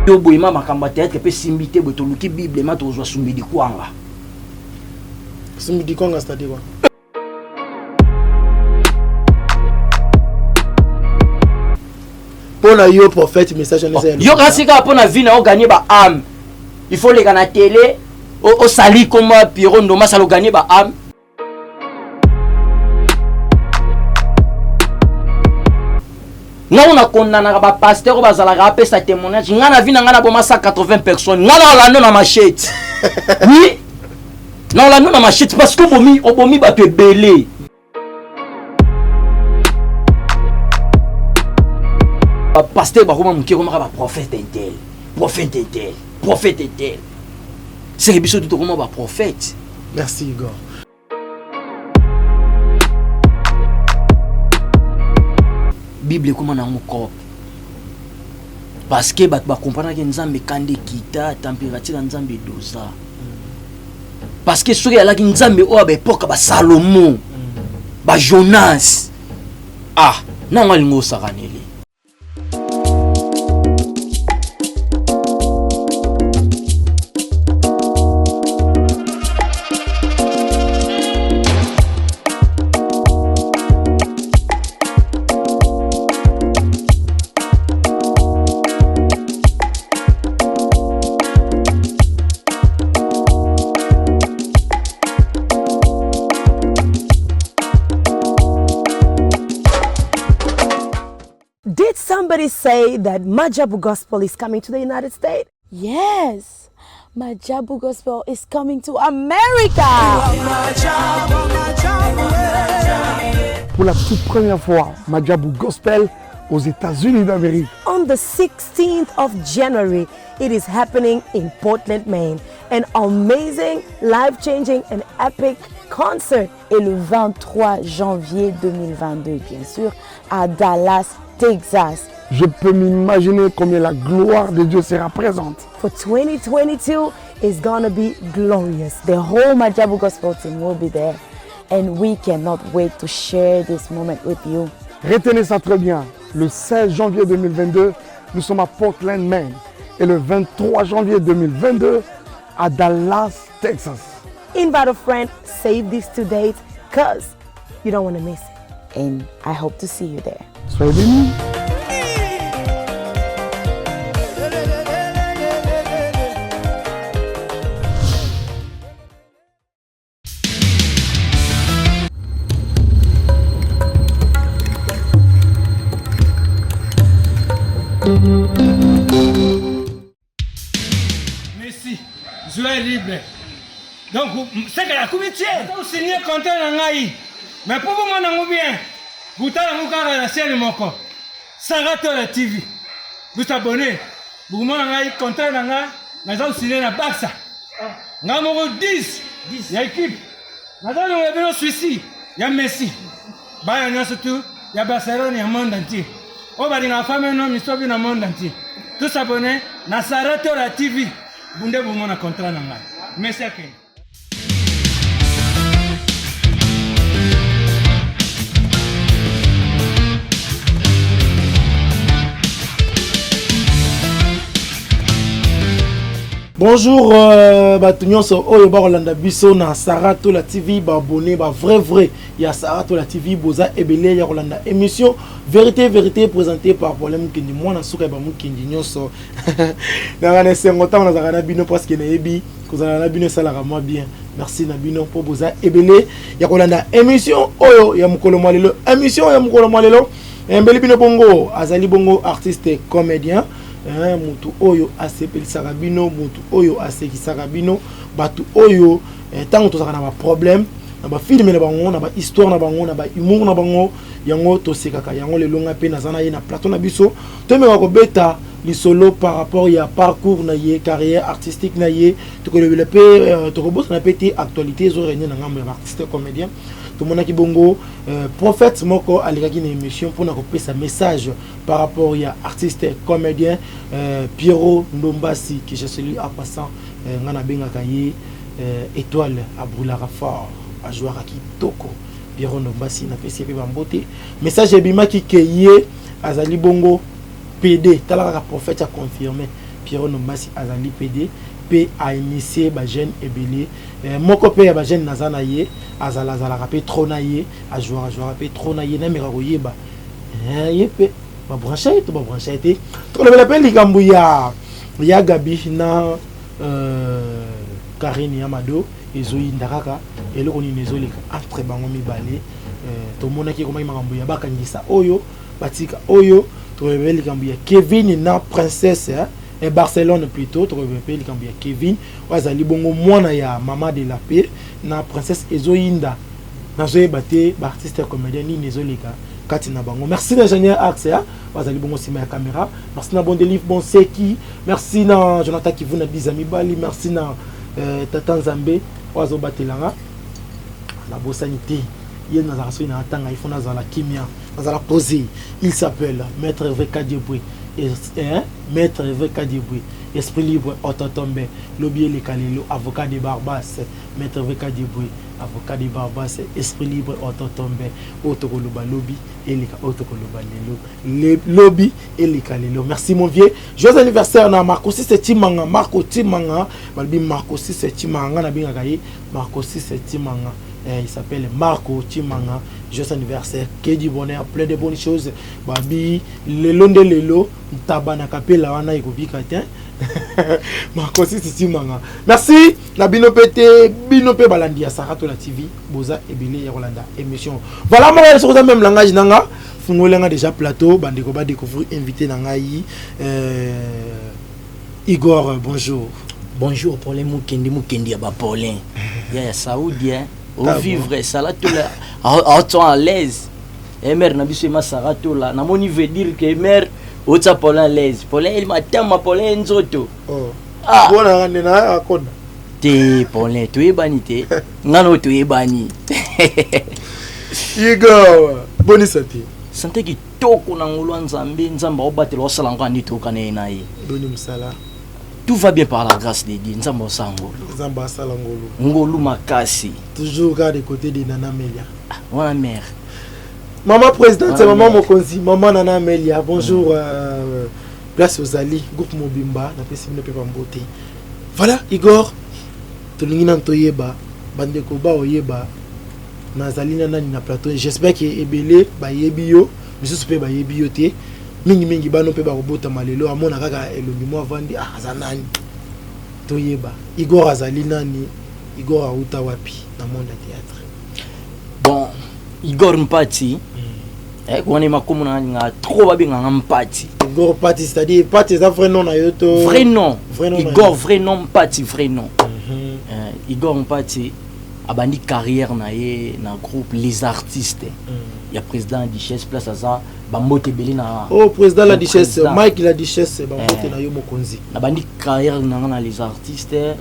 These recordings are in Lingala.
Yo boye ma makambo ya théâtre mpe simbi te boye toluki bible ma tozwa sumbidi kwanga. Sumbidi kwanga c'est-à-dire quoi? Mpo na yo prophète message wana eza ya yo kasi kaka mpo na vie na yo gagner ba âme il faut leka na télé osali komba Pierrot Ndombasi alo gagner ba âme. Nga oyo nakondanaka ba pasteur oyo bazalaka apesa témoignage nga na vie na nga naboma 180 personnes nga na olando na machete oui na olando na machete parce que obomi obomi bato ebele. Ba pasteur bakoma moke komaka ba prophète intel prophète intel prophète intel seke biso tu tokoma ba prophète. Merci Igor. Bible ekoma nango cope parce que bato bakompranaki nzambe kanda ekita température ya nzambe edoza parce que soki alaki nzambe oyo ya baepoke ba Salomo ba Jonas ah nango alingi osakaneli. Did somebody say that Majabu Gospel is coming to the United States? Yes, Majabu Gospel is coming to America. Pour la toute première fois, Majabu Gospel aux États-Unis d'Amérique. On the 16th of January, it is happening in Portland, Maine. An amazing, life-changing and epic concert. Et le 23 janvier 2022, bien sûr, à Dallas, Texas. Je peux m'imaginer combien la gloire de Dieu sera présente. For 2022 is gonna be glorious. The whole Majabu Gospel team will be there. And we cannot wait to share this moment with you. Retenez ça très bien. Le 16 janvier 2022, nous sommes à Portland, Maine. Et le 23 janvier 2022, à Dallas, Texas. Invite a friend, save these two dates, cause you don't want to miss it. And I hope to see you there. Soyez bénis. Messi, joueur libre. Donc, seke akomi tie osigne contrat na ngai mais mpo bomona yango bien botala yango kaka na chaîne moko Saratola TV bosabone bokomona ngai contrat na ngai naza kosigne na Barça ngai moko 10 ya équipe naza longola bino suisi ya Messi bana nyonso tu ya Barcelone ya monde entier oyo balingaka femme no misobi na monde entier tosabone na Saratola TV bunde bomona contrat na ngai Messi akende. Bonjour euh, bato nyonso oyo bakolanda biso na Sarah Tola TV ba abonné ba vrai vrai ya Sarah Tola TV boza ebele ya kolanda émission vérité vérité présentée par Paulin Mukendi mwana suka ya ba Mukendi nyonso nanga na esengo ntango nazalaka na bino parce que nayebi kozala na bino esalaka mwa bien merci na bino mpo boza ebele ya kolanda émission oyo ya mokolo mwa lelo émission ya mokolo mwa lelo eyambeli bino bongo azali bongo artiste comédien hein, mutu oyo asepelisaka bino mutu oyo asekisaka bino bato oyo ntango eh, tozalaka na baproblème na bafilme na bango na bahistoire na bango na bahumour na bango yango tosekaka yango lelo ngai mpe naza na ye na plateau na biso tomeka kobeta lisolo par rapport ya parcours na ye carrière artistique na ye tokolobela mpe euh, tokobosana mpe te actualité ezo règne na ngambo ya baartiste comédien tomonaki bongo euh, prophète moko alekaki na émission mpona kopesa message par rapport ya artiste comédien euh, Pierrot Ndombasi que je salue en passant euh, nga nabengaka ye euh, étoile abrulaka fort ajouaka kitoko Pierrot Ndombasi napesi ye mpe bambote message ebimaki ke ye azali bongo PD tala kaka prophète a confirmé Pierrot Ndombasi azali PD pe a initier ba jeunes ebele. Eh, moko pe ya ba jeunes naza na ye, azala azalaka pe trop na ye, a jouaka jouaka pe trop na ye, nameka koyeba. Eh, ye pe ba brancher ye to ba brancher ye te. Tokolobela pe likambo ya ya Gabi na euh, Karine ya Mado ezoyinda kaka eloko nini ezoleka entre bango mibale. Euh, tomonaki ekomaki makambo ya bakangisa oyo batika oyo. Tokolobela likambo ya Kevin na Princesse, hein? Eh, Barcelone plutôt. Tokolobela pe likambo ya Kevin oyo azali bongo mwana ya Mama de la Paix na Princesse. Ezoyinda, nazoyeba te ba artiste ya comédien nini ezoleka kati na bango. Merci na ingénieur Axe, hein? Oyo azali bongo nsima ya caméra. Merci na Bondelive Bonseki, merci na Jonathan Kivuna Biza Mibali, merci na Tata Nzambe oyo azobatelanga nabosani te ye. Nazalaka soki na atanga, il faut nazala kimia, nazala posé. Il s'appelle Maître Hervé Kadiebwe, hein? Maître Hervé Kadiebwe, esprit libre, ototombe lobi eleka lelo, avocat de Barbas. Maître Hervé Kadiebwe, avocat de Barbas, esprit libre, ototombe oyo tokoloba lobi eleka oyo tokoloba lelo, lobi eleka lelo. Merci mon vieux, joyeux anniversaire na Marco Sise Timanga. Marco Timanga, balobi Marco Sise Timanga, nga nabengaka ye Marco Sise Timanga. Eh, il s'appelle Marco Timanga. Joyeux anniversaire, que du bonheur, plein de bonnes choses. Babi lelo nde lelo, ntaba na kapela wana ekobika te. Marco Sise Timanga, merci na bino mpe te, bino mpe balandi ya Saratola TV, boza ebele ya kolanda émission. Voilà, moko soki oza même langage nanga, fungolenga déjà plateau, bandeko ba découvrir invité na ngai, Igor, bonjour. Bonjour Paulin Mukendi, Mukendi ya ba Paulin ya ya Saoudi, hein? Ovivre sala tola aoto à l'aise mare na biso ema Sara Tola namoni, veut dire que mare otia Paulin à l'aise. Paulin eli matama, Paulin nzoto. Oh. Ah. Bona nde na akonda. Te Paulin, toyebani te, nga na oyo toyebani. Igor, boni santé? Santé kitoko na ngolu ya Nzambe. Nzambe aobatela, osala ngo andi toyokana ye na ye. Boni mosala? Tout va bien par la grâce de Dieu. Nzambe osala ngolu. Nzambe asala ngolu. Ngolu makasi. Toujours kaka de côté de Nana Melia. Ah, wana mère. Maman présidente, maman mokonzi, maman Nana Amelia, bonjour. Place ozali, groupe mobimba napesi bino mpe bambote. Voilà Igor, tolingi nanu toyeba, bandeko baoyeba nazali na nani na plateau. J'espère que ebele bayebi yo, misusu mpe bayebi yo te, mingimingi bano mpe bakobotama lelo, amona kaka elongi mwa avandi, ah, aza nani? Toyeba Igor azali nani, Igor auta wapi na monde ya théâtre? Bon, Igor Mpati, wana makomo na nga trop babenganga Mpati. Igor Mpati, c'est-à-dire Mpati eza vrai nom na yo to? Vrai nom. Vrai nom na Igor yo. Vrai nom Mpati, vrai nom. Igor Mpati abandi carrière na ye na groupe Les Artistes ya président Duchesse, place aza, bambote ebele na Oh, président la Mon Duchesse. président. Mike la Duchesse, bambote Eh. na yo mokonzi. Nabandi carrière na nga na Les Artistes.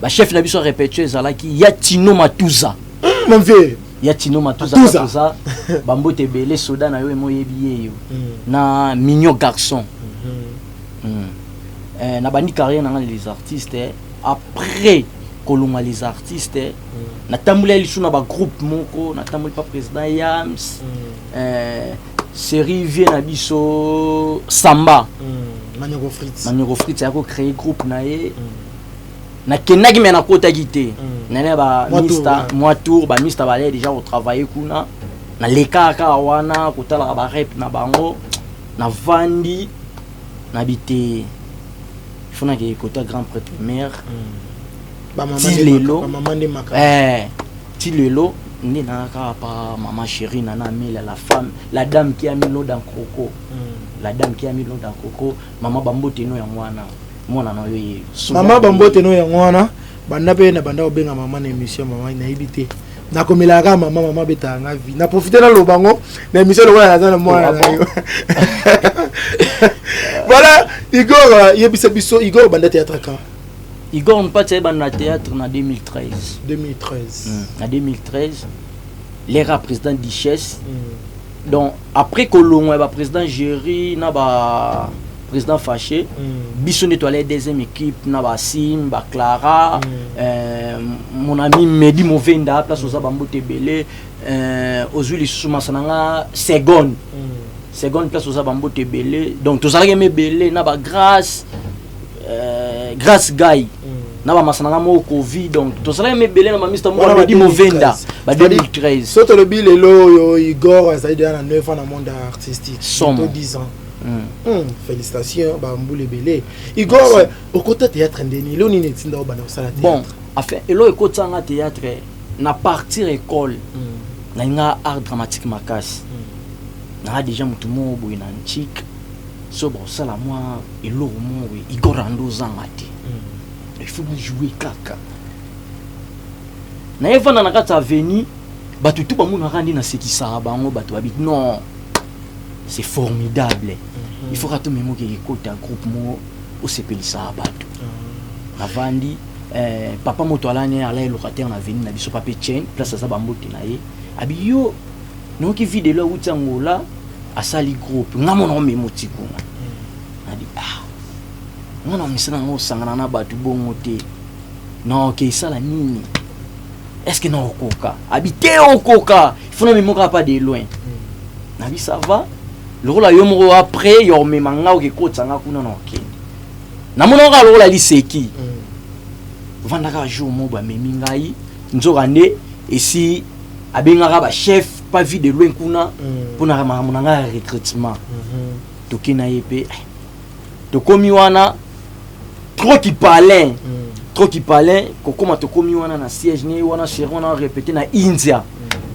Bachef na biso ya répétition ezalaki ya Tino Matuza. Mon vieux. Ya Tino Matuza. Matuza. Matuza, bambote ebele, soda na yo emo oyebi ye yo na Mignon Garçon. Nabandi carrière na nga na Les Artistes. Après kolonga Les Artistes, natamboli ya lisu na bagroupe moko, natamboli pa président Yams, série vie na biso Samba. Manioko Fritz. Manioko Fritz aya kocréer groupe na ye, nakendaki me nakotaki te. Nene Mwa tour, bamista ouais. mwa tour, bamista balaya déjà kotravaille kuna, nalekaka kaka wana kotalaka barep na bango. Navandi, nabi te, faut nakeke kota grand prêtre mare. Bamama Ti nde lelo. Bamama nde maka. Eh, ti lelo nde nanga kaka pa mama chérie Nana Amelia, la femme, la dame qui a mis l'eau dans croco, la dame qui a mis l'eau dans croco. Mama, bambote no yango wana, mwana na yo ye. Mama, bambote no yango wana. Banda mpe na banda kobenga mama na émission mama, nayebi te, nakomelaka kaka mama. Mama abetaka nga vie, na profite naloba yango na émission lokola naza na mwana na yo. Voilà Igor, yebisa biso Igor, banda théâtre quand? Igor Mpati ayebana na théâtre na 2013. 2013. Na 2013, l'era président Duchesse. Donc après kolongwa ya baprésident Géri na ba président Fâché, biso nde toalai deuxième équipe na basim baclara. Mon ami Medi Movenda, place oza, bambote ebele. Ozwi lisusu masa na nga seconde, seconde, place oza, bambote ebele. Donc tozalaki eme ebele na bagrâce. Grâce Guy na bamasa na nga moko Covid, donc tozalaki mebele na bamista moko. Wana ba Bamedi Movenda ba 2013. 2013. So tolobi lelo oyo, Igor azali deja na 9 ans na monde artistique. Somo. To 10 ans. Félicitations, bambula ebele. Igor, okota théâtre ndeni? Elo nini etinda obanda kosala théâtre? Bon, enfin, eloko ekotisanga théâtre, na partir école, nalinga art dramatique makasi. Nanga déjà motu moko boye na ntike, so bakosala mwa eloko moko boye, Igor ando ozanga te, il faut najoue kaka. Nayevanda na kati ya avenue, bato tu bamonaka nde nasekisaka bango. Bato babi: "Non, c'est formidable, il faut ka tomema okeke ekota groupe moko osepelisaka bato." Navandi, papa moto alani, ala ye locataire na avenue na biso, papa Etienne, place aza, bambote na ye. Abi: "Yo nayoki videlo awuti Angola, asali groupe, nga mona omema oti kuna." Nabi: "Ah, nga na misala nango osangana na bato bongo te, na oke esala nini? Est ce que na okoka?" Abi: "Te, okoka, il faut na memo kaka pas de loin." Nabi: "Ça va, lokola yo moko après ya omema nga, oke ekotisa nga kuna, na okende." Namona kaka lokola liseki. Vandaka, jour moko bamemi ngai, nzoka nde esi abengaka bachef pas Vue de Loin kuna mpona makambo na ngai ya recrutement. Toke na ye mpe, tokomi wana, trop kipalin, trop kipalin kokóma. Tokomi wana na siège ne wana, chéri wana répété na India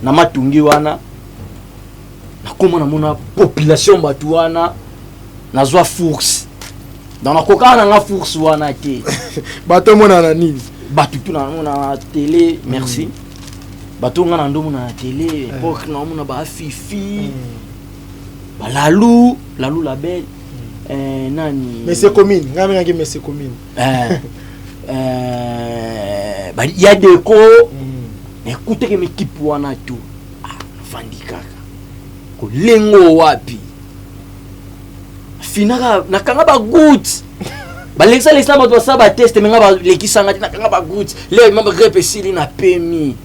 na Matungi wana. Nakóma, namona population, bato wana, nazwa force. Donc nakokaka na nga force wana te. Bato omonana nini? Bato tu namona na télé, merci, bato nga na ndomona na télé époque, naomona baafifi, balalu lalu label, nani. Monsieur Commune, ngai abengaki Monsieur Commune. Ya deko ekutaki mekipe wana tu. Ah, nafandi kaka kolengo wapi, finaka nakanga bagoutte, balekisa-lekisa bato, basala batest, me nga balekisanga te. Nakanga bagoutte le rep esili, na pemi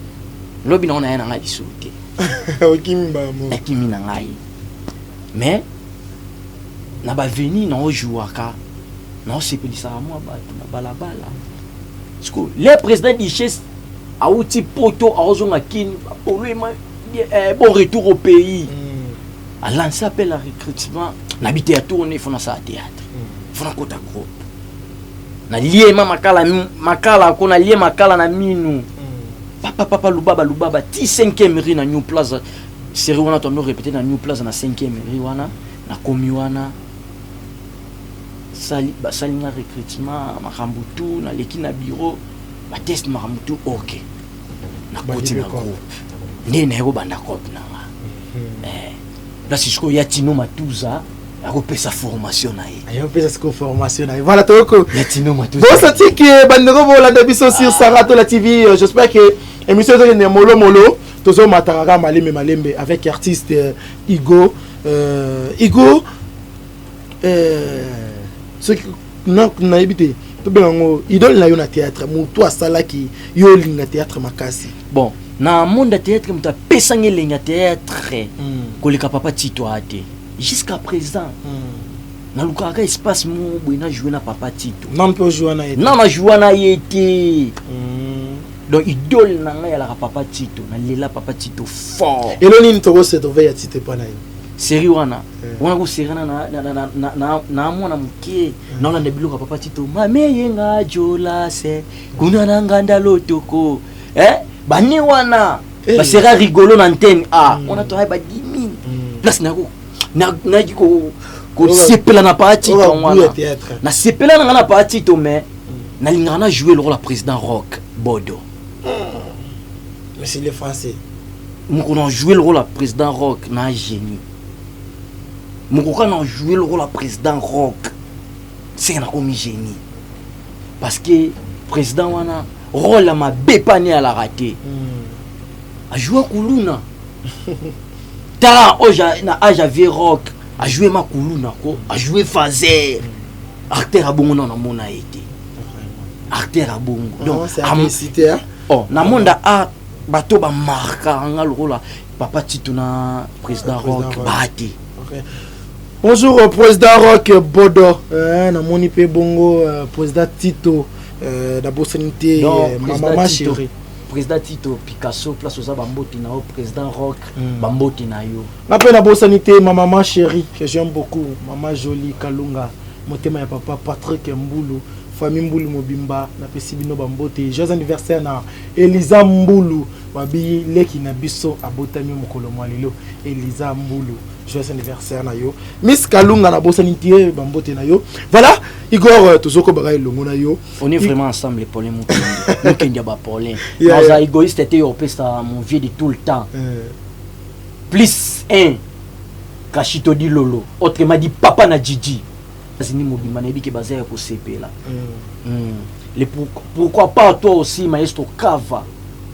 lobi nango, naye na ngai lisusu te. Okimi bamo. Nakimi na ngai, mais na baveni naojouaka, naosepelisaka mwa bato na balabala. Siko le président Duchesse awuti Poto, aozonga Kini, bapolo ema bon retour au pays, alance appel à recrutement. Nabi te ya tourne, fo nasala théâtre, fo nakota groupe. Nalie ma makala, makala ko nalie makala na minu, papa papa lubaba lubaba ti 5e rue na New Plaza. Série wana tondo répété na New Plaza na 5e rue wana. Nakomi wana, sali basali nga recrutement, makambo tu, naleki na bureau, batest, makambo tu, ok, nakoti na groupe. Nde naye kobanda cope na nga. Place sikoyo ya Tino Matuza akopesa formation na ye. Ayopesa sikoyo formation na ye, voilà, toyoko. Ya Tino Matuza. Bosatiki bandeko bolanda biso sur Saratola TV, j'espère que émission ezokende molo molo, tozomataka kaka malembe malembe avec artiste Igo. Igo, soki nayebi te, tobenga yango idole na yo na théâtre, motu asalaki yo olinga théâtre makasi? Bon, na monde ya théâtre, moto apesanga elengi ya théâtre koleka papa Tito aya te jusqu'à présent. Nalukaka espace moko boye na joue na papa Tito. Nan mpe ojoue na ye te? Na najoua na ye te. Donc idole na ngai alaka papa Tito, nalela papa Tito fort. Elo nini tokose trouve ya Tito epa na ye? Série wana wana kosérie na na mwana moke, naolanda biloko ya papa Tito, mameyenga jolase kuna na nganda lotoko, bane wana. Basérie rigolo na antenne a wana, toyai ba 10 000 place nayaki kosepela na papa Tito wana. Nasepela na ngai na papa Tito, mais nalingaka na jouer lokola président Rock Bodo. Mais c'est le français. Moko na jouer lokola président Rock na génie, moko kaka na jouer lokola président Rock, seke nakomi génie, parce que président wana rôle ya mabe pani alaka te. Ajoua kuluna, tala oyo na age ya vieux Rock, ajoue ma kuluna ko ajoue fazer acteur abongo na namona ye te, acteur abongo. Donc oh, na monde a bato bamarka nga lokola papa Tito na président Rock baa te. Bonjour président Rock Bodo, namoni mpe bongo président Tito, nabosani te mama chérie. Président Tito Picasso, place oza, bambote na yo. Président Rock, bambote na yo. Nga mpe nabosani te ma maman chérie que j'aime beaucoup, mama Jolie Kalunga, motema ya papa Patrick Mbulu, famille Mbulu mobimba, napesi bino bambote. Joyeux anniversaire na Eliza Mbulu, babi leki na biso abotami mokolo mwa lelo. Eliza Mbulu, joyeux anniversaire na yo. Miss Kalunga, nabosani te, bambote na yo. Voilà Igor, tozokobaka elongo na yo. On est vraiment ensemble. Paulin Mokende, Mokende ya bapaulin. Naza égoïste te, yo opesa mon vieux de tout le temps, plus 1 Kashito di Lolo, autrement dit papa na Gigi azini mobimba, nayebi ke baza ya kosepela. Le pourquoi pas toi aussi, maestro Kava,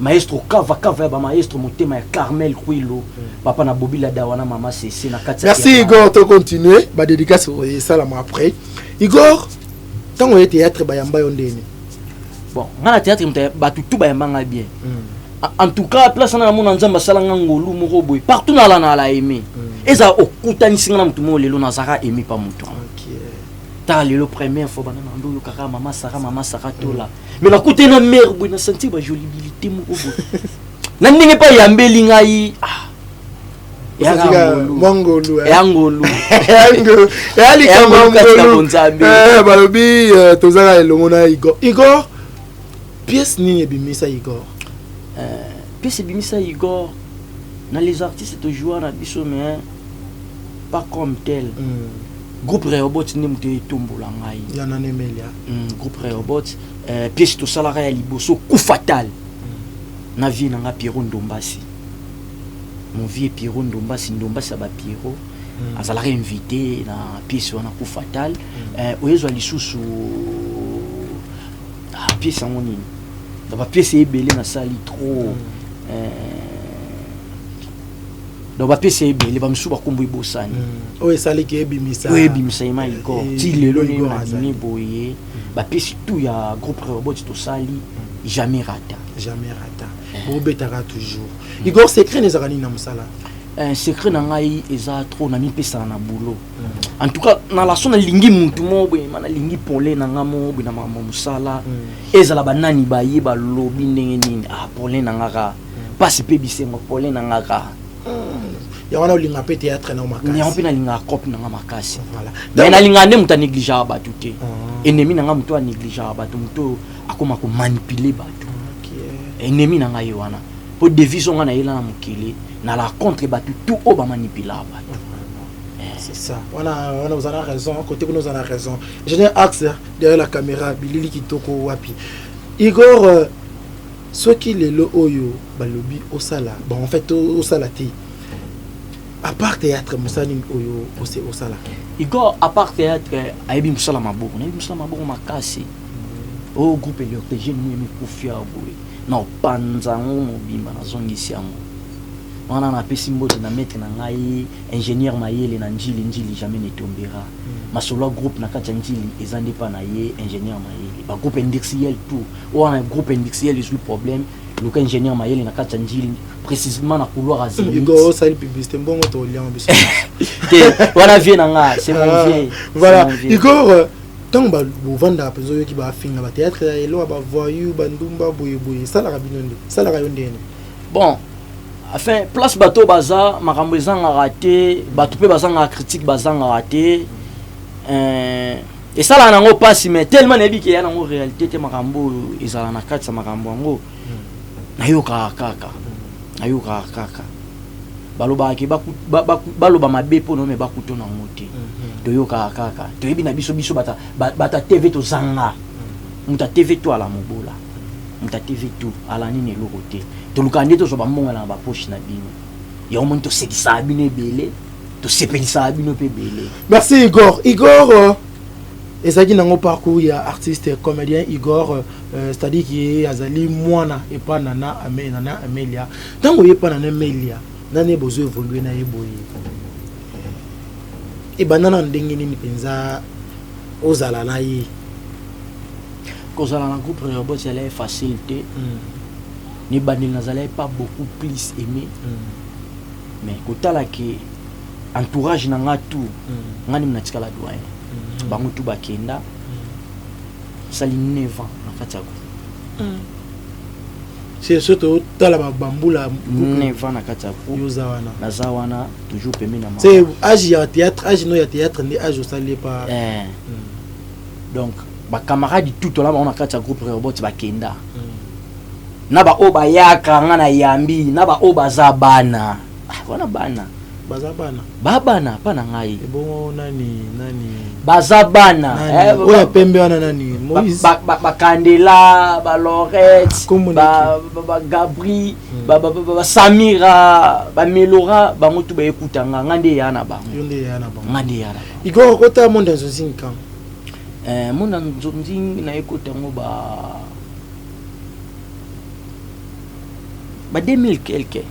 maestro Kava, Kava ya bamaestro, motema ya Carmel Kwilo, papa na Bobi Ladawa na mama Sese na kati. Merci Igor, tocontinue badédicace esalama après. Igor, ntango oye théâtre, bayamba yo ndeni? Bon, nga na théâtre, moto bato tu bayamba nga bien. En tout cas, place wana namona Nzambe asalanga ngolu moko boye. Partout nala, nala aimé. Eza okutanisi nga na motu moko, lelo nazalaka aimé pa motu wana. Tala lelo, première fois bana na ndo oyokaka mama Sara, mama Sara Tola, mais nakutani na mare boye, na sentir bajolibilité moko boye na ndenge mpe ayambeli ngai. Ah, eyaka ngolu. Mwa ngolu. Eya ngolu. Eya likambo Eya ngolu kati na ngolu. bonzambe. Balobi tozala elongo na Igor. Igor, pièce nini ebimisa Igor? Pièce ebimisa Igor na les artistes tojoua na biso, mais pas comme tel. Groupe Reobot nde moto etombola ngai. Ya nana Emelia. Groupe Reobot, pièce tosalaka ya liboso, Coup fatal, na vie na nga Pierrot Ndombasi, mon vieux Pierrot Ndombasi, Ndombasi ya bapierrot, azalaka invité na pièce wana, Coup fatal. Oyezwa lisusu, ah, pièce yango nini na bapièce ebele nasali trop. Donc bapièce ebele, bamosusu bakombo ebosani. Oyo esaliki ebimisa. Oyo ebimisa ema Igor. Ti lelo ndenge Igor nabimi azali. boye, bapièce tout ya groupe Reobot tosali, jamais rata. Jamais rata, bobetaka toujours. Igor, secret na ezalaka nini na mosala? Secret na ngai eza trop na mipesaka na boulot. En tout cas, na laso nalingi mutu moko boye, ma nalingi pole na nga moko boye na makambo ya mosala. Ezala banani baye balobi ndenge nini, ah, pole na nga kaka, mpasi mpe bisengo, pole na nga kaka. Yango wana olinga mpe théâtre na yo Yango makasi. mpe nalingaka cope na nga makasi. Voilà. Mais nalingaka nde moto anégligeaka bato te. Ennemi na nga, moto anégligeaka bato, moto oyo akóma komanipuler bato. Ennemi na ngai ye wana, mpo devise oyo ngai nayela na mokili, nala contre bato tout oyo bamanipulaka bato. C'est ça. Wana wana oza na raison, côté kuna oza na raison. Ingénieur Axe derrière la caméra, bilili kitoko wapi. Igor, soki lelo oyo balobi osala, bon, en fait osala te. À part théâtre, mosala nini oyo ose osala? Igor, à part théâtre, ayebi mosala maboko. Nayebi mosala maboko makasi. Oyo groupe électrogène mu emikufi awa boye, na opanza yango mobimba, nazongisi yango wana. Napesi mbote na maître na ngai, ingénieur Mayele na Njili. Njili jamais ne tombera. Masolo ya groupe na kati ya Njili eza nde mpa na ye, ingénieur Mayele. Bagroupe industriel tout wana, groupe industriel ezwi problème, luka ingénieur Mayele na kati ya Njili, précisément na couloir ya Zénith. Igor, osali publicité, mbongo toliango biso. Te, wana vie na nga, c'est mon Ah, vieux. Voilà. C'est mon vieux. Igor, ntango bovandaka mpenza, oyoki bafinga bathéâtre ya eloko ya bavoyu, bandumba boyeboye, esalaka bino nde, esalaka yo ndeni? Bon, enfin, place bato baza, makambo ezangaka te, bato mpe bazangaka critique, bazangaka te. Esalaka nango mpasi, mais tellement nayebi ke eya nango réalité te, makambo oyo ezala na kati ya makambo yango, nayokaka kaka, nayokaka kaka. Balobaka ke baloba mabe mpo na me bakuto nango te. Toyokaka kaka, toyebi na biso, biso bato ya TV tozanga. Moto ya TV to ala mobola, moto ya TV to ala nini, eloko te. Tolukaka nde tozwa bambongo na bapoche na bino. Yango moni tosekisaka bino ebele, tosepelisaka bino mpe ebele. Merci Igor. Igor, ezalaki nango parcours ya artiste comédien Igor, c'est-à-dire ke azali mwana epa nana Ame, nana Amelia. Ntango oye epa nana Amelia, nani bozo évolue na ye boye? Ebanda na ndenge nini mpenza ozala na ye? Kozala na groupe Reobot ezalaki facile te. Na ebandeli nazalaki pas beaucoup plus aimé, mais kotala ke entourage na nga tout. Nga nde natikala doyen. Bango tu bakenda. Sali 9 ans na kati ya groupe. C'est surtout totala bambula. 9 ans na kati ya groupe. Yo oza wana. Naza wana toujours pembeni na mama. C'est âge ya théâtre, âge no ya théâtre nde âge osali pa. Donc bacamarade tout tola bango na kati ya groupe Rehoboth bakenda. Na baoyo bayaka nga na yambi, na baoyo baza bana. Ah, wana bana. Baza bana. Babana pa na ngai. Ebongo nani nani? Baza bana. Oyo ya pembe wana nani? Moïse. Bakandela, ba Lorette, ba ba Gabri, ba ba ba Samira, ba Melora, bango tu bayekuta nga, nga nde ya na bango. Yo nde ya na bango. Nga nde ya na bango. Igor okota monde ya nzonzingi kan? Monde ya nzonzingi na ekota yango ba 2000 quelque.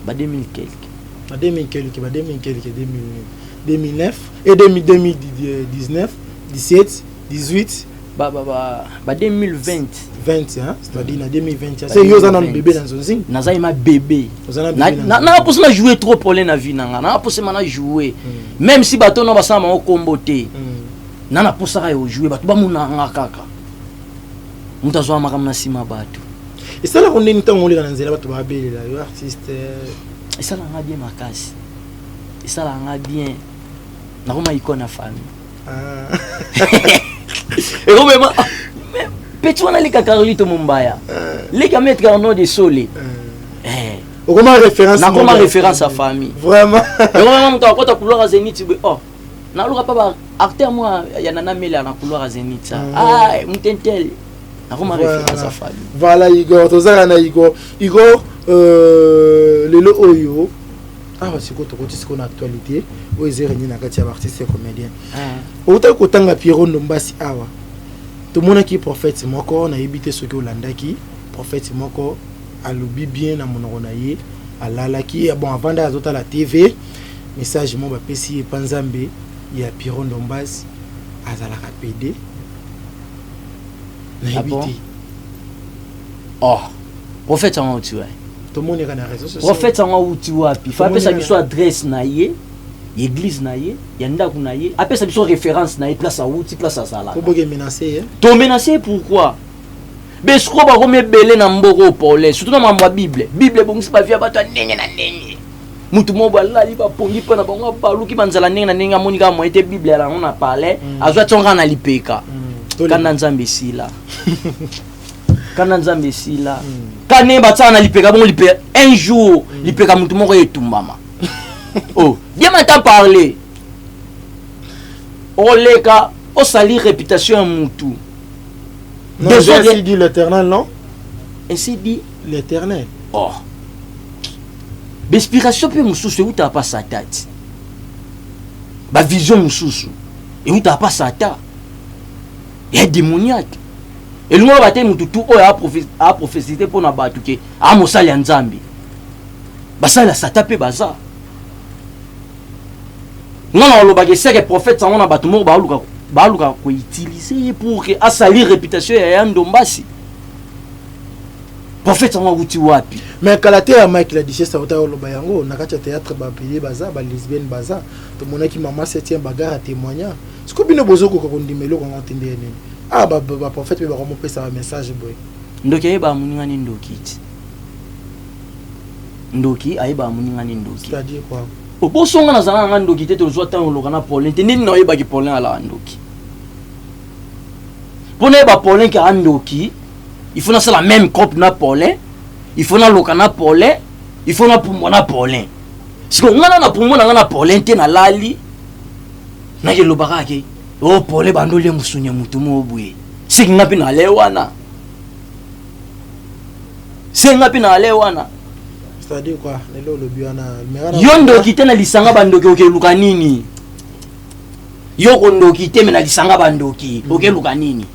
Ba 2000 quelque. Ba 2000 quelque, ba 2000 quelque, 2009 et 2019, 17, 18, ba 2020. 20, hein, c'est-à-dire na 2020. C'est yo za na bébé na nzonzingi. Naza ma bébé. Oza na bébé. Na na posa na jouer trop problème na vie na nga. Na posa na jouer. Même si bato no basala bango kombo te. Na na posa ka yo jouer bato ba mona nga kaka. Mutu azwa makambo na sima bato. Esalaka ndenge ntango oleka na nzela bato babelela yo artiste? Esalaka nga bien makasi, esalaka nga bien, nakoma icône ya famille. Ekomema petit wana leka Carlito Mombaya, leka maître Arnaud de Sole. Okoma référence. Nakoma référence ya famille. Vraiment. Ekomema moto akota couloir ya Zénith boye, oh, naluka pa ba acteur mwa ya Nana Mele na couloir ya Zénith. Ah, mutentel. Nakoma référence ya famille. Voilà Igor, tozala na Igor. Igor, lelo oyo awa sikoyo tokoti sikoyo na actualité oyo eza renie na kati ya baartiste ya comédien. Outaki kotanga Pierrot Ndombasi awa, tomonaki prophète moko, nayebi te soki olandaki, prophète moko alobi bien na monoko na ye, alalaki bon avanda azotala TV, message moko bapesi ye epa Nzambe ya Pierrot Ndombasi azalaka PD. Nayebi te. Oh, prophète yango auti wapi? Tomoneka na réseau social. Prophète yango auti wapi? Fa apesa biso adresse na ye, église na ye, ya ndako na ye, apesa biso référence na ye, place auti, place azalaka. Koboke menacer ye. To menacer pourquoi? Besco bakomi ebele na mboka oyo Paulin, surtout na mambo ya Bible. Bible ebongisi ba vie ya bato ya ndenge na ndenge. Mutu moko alali bapongi mpo na bango, abaluki banzala ndenge na ndenge, amoni kaka moyen te Bible ya yango na palais, azwa tionga kaka na lipeka. Kanda Nzambe esila. Kanda Nzambe esila. Ka ndenge batiaka na lipeka bongo lipeka un jour lipeka mutu moko etumbama. Oh, bien m'entend parler. Oleka osali réputation ya mutu. Non, ainsi dit l'Éternel, non? Ainsi dit l'Éternel. Oh. L'inspiration pe mususu eutaka pa Satan ti. Ba vision mususu eutaka pa Satan. Ya démoniaque. Elongo ba te mutu tu oyo a prophétie pona bato ke a mosali ya Nzambe. Basali ya Satan pe baza. Nga na olobaka eseke prophète sango na bato moko baluka baluka ko utiliser ye pour que asali réputation ya ya Ndombasi. Prophète sango awuti wapi? Mais kala te ya Mike la duchesse awuta oloba yango na kati ya théâtre ba pilier baza ba lesbienne baza tomonaki mama septième bagarre a témoigna. Siko bino bozokoka kondima eloko yango te ndenge nini? Ah ba ba prophète pe bakomopesa ba message boye. Ndoki ayebaka moninga ni ndoki ti. Ndoki ayebaka moninga ni ndoki. C'est-à-dire quoi? Obosonga nazala na nga ndoki te, tozwa ntango oloka na Paulin te. Ndeni na oyebaki Paulin alaka ndoki. Mpo nayeba Paulin ke ndoki, il faut nasala même cop na Paulin, il faut naloka na Paulin, il faut napumbwa na Paulin. Siko nga na napumbwa na nga na Paulin te, nalali nakelobaka ke o Paulin bandoli mosuni ya motu moko boye, seki nga mpe nale wana, se nga mpe nale wana. C'est-à-dire quoi? Lelo olobi wana, yo ndoki te na lisanga bandoki okeluka nini? Yo kondoki te me na lisanga bandoki okeluka nini?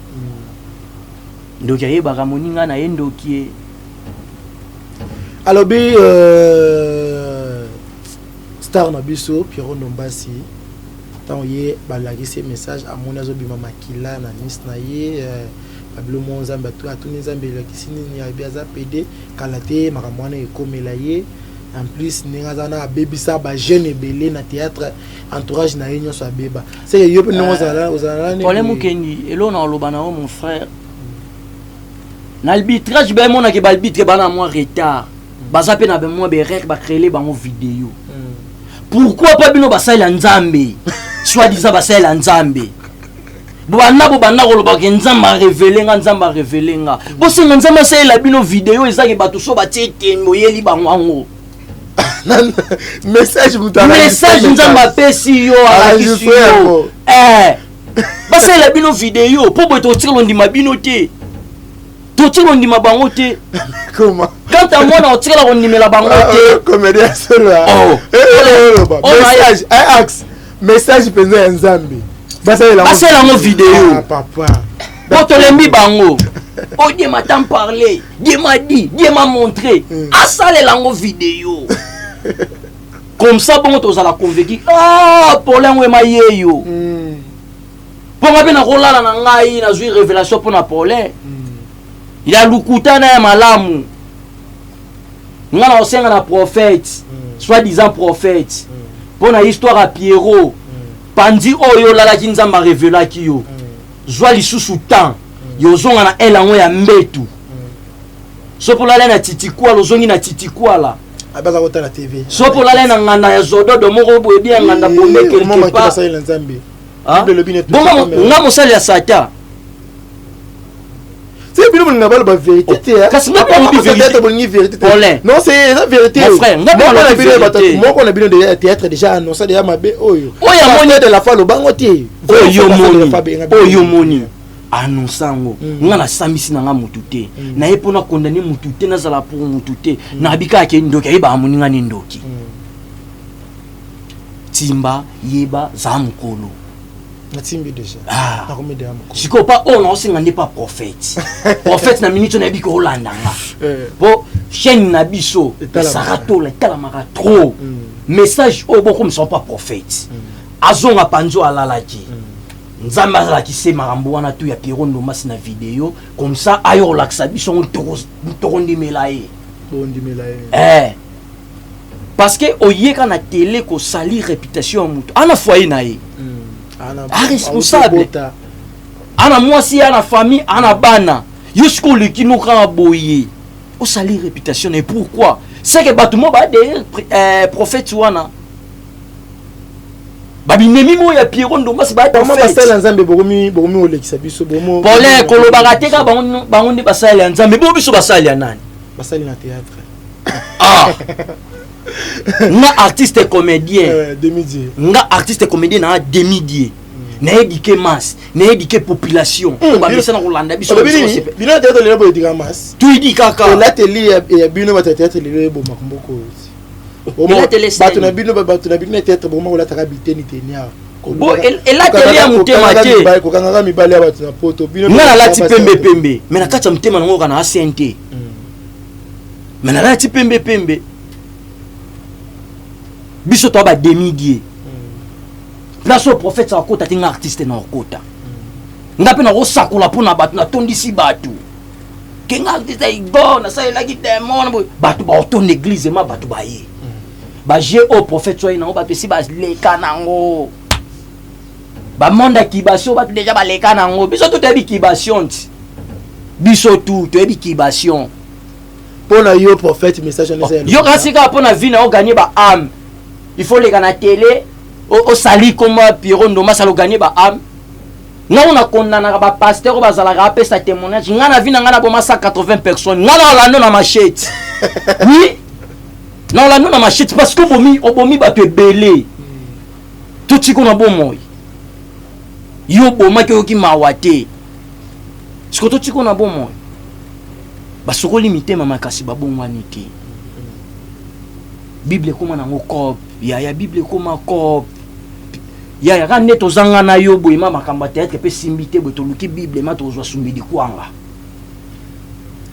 Ndoki ayebaka moninga na ye ndoki ye. Alobi star na biso Pierrot Ndombasi ntango ye balakisi message amoni azobima makila na nice na ye, babilo mo Nzambe atuni Nzambe elakisi nini, ayebi aza PD kala te makambo wana ekomela ye. En plus ndenge aza na abebisa bajeune ebele na théâtre, entourage na ye nyonso abeba. Seke yo mpe ndenge ozala ozala nani? Paulin Mukendi, eloko na oloba na yo, mon frère, na arbitrage bayemonaki baarbitre bana mwa retard, baza mpe na mwa berere, bacréele bango video. Pourquoi pas bino basalela Nzambe, soit disant basalela Nzambe, bobanda bobanda kolobaka Nzambe arévéler nga, Nzambe arévéler nga? Bosenga Nzambe asalela bino video, ezaki bato so batie tembe, oyeli bango yango. Message moto message Nzambe apesi yo, alakisi yo, basalela bino video mpo boye tokotikala ondima bino te, totikala ondima bango te. Comment? Quant à moi, na otikala kondimela bango te. Comédien solo. Oh. Message axe, message mpenza ya Nzambe, basalela Basalela yango video. Ah, papa. Po tolembi bango. Oh, Dieu m'a tant parlé, Dieu m'a dit, Dieu m'a montré. Asalela yango video comme ça, bongo tozala convaincu. Ah, Paulin yango ema ye yo, mpo nga mpe nakolala na ngai, nazwi révélation mpo na Paulin ya lukuta na ya malamu. Nga na kosenga na prophète, soit disant prophète, mpo na histoire ya Pierrot Pandi oyo olalaki, Nzambe arevelaki yo, zwa lisusu temps yo ozonga na ele yango ya mbetu. So mpo olala na titikwala, ozongi na titikwala. Abaza kotala TV. So mpo olala na nganda ya zododo moko boye, bien nganda bombe quelque part. Basalela Nzambe. Ah? Bible elobi ne Bongo nga mosali ya Satan. Se bino bolinga baloba vérité te. Oh, kasi nga mpe nalobi vérité. Bolingi vérité te. Paulin. Non, c'est eza vérité. Mon frère, nga mpe Moko na nalobi bino ya bato, vérité. moko na bino déjà ya théâtre déjà annonça déjà mabe oyo. Oyo amoni- Pasteur de la foi lobango te. Oyo Pasteur de la moni, foi benga. Oyo moni annonce yango, nga nasambisi na nga motu te, naye mpo nakondane motu te, nazala pour motu te. Nayebi kaka ke ndoki ayebaka moninga ni ndoki. Timba, yeba, zala mokolo. Natimbi déjà. Ah. Nakomi déjà mokolo. Sikoyo pa oyo naosenga nde pa prophète, prophète na minute oyo nayebi ke olanda nga, mpo chaîne na biso Etalamaka. Saratola etalamaka trop. Message oyo bokomisa pa prophète, azonga panzo alalaki, Nzambe azalaki se makambo wana tu ya Piero Ndombasi na video comme ça, ayo kolakisa biso yango, tokondimela ye. Bondimela ye. Eh. Parce que oyeka na télé kosali réputation ya moto ana foyer na ye. Ah, responsable. Bota. Ana mwasi, ana famille, ana bana. Yo sikoyo oleki no kaka boye, osali réputation na ye. Pourquoi? C'est que bato mo baa derrière prophète wana, babinemi mo ya Piero Ndombasi baa. Vraiment, basala Nzambe, bokomi kolekisa biso. Paulin, kolobaka te kaka bango nde basali ya Nzambe. Bo biso basali ya nani? Basali na théâtre. Ah, nga artiste comédien. Demi-dieu. Nga artiste comédien na demi dieu, nayebike masse, nayebike population oyo bamesana kolanda biso. Olobi nini? Bino na théâtre lelo boyetika masse. Tuyidi kaka. Elateli ya bino bato ya théâtre lelo ebomaka mboka oyo. Elateli eseni. Bato na bino ya théâtre bokoma kolataka biteni teni awa. Bo, elateli ya motema te. Kokangaka mibale ya bato na poto. Bino Nga nalati pembe pembe, mais na kati ya motema nango kaka na asien te, mais nalati pembe pembe. Biso toa bademi dieu. Place oyo prophète akota te, nga artiste na okota. Nga mpe nakosakola mpo na bato, natondisi bato ke nga artiste Igor nasalelaki démon boye. Bato baotonda église ma bato baye baje oyo prophète so aye nango, bato esi baleka nango, bamonde ya kibation, bato déjà baleka nango. Biso tu toyebi kibation ti, biso tu toyebi kibation. Mpo na yo prophète, message wana eza ya Yo kasi kaka mpo na vie na oganye ba âme, il faut leka na télé, osali komba Piero Ndombasi, aloganye ba âme. Nga oyo nakondanaka bapasteur oyo bazalaka apesa témoignage, nga na vie na nga naboma 180 personnes. Nga na olando na machete, oui, na olando na machete, parce que obomi, obomi bato ebele. Totiko na bomoi, yo obomaki, oyoki mawa te. Siko totiko na bomoi, basokoli mitema makasi, babongwani te. Bible ekóma nango coop yaya, Bible ekóma coop yaya. Kaka nde tozanga na yo boye, ma makambo ya théâtre mpe simbi te boye, toluki Bible ma tozwa sumbidi kwanga.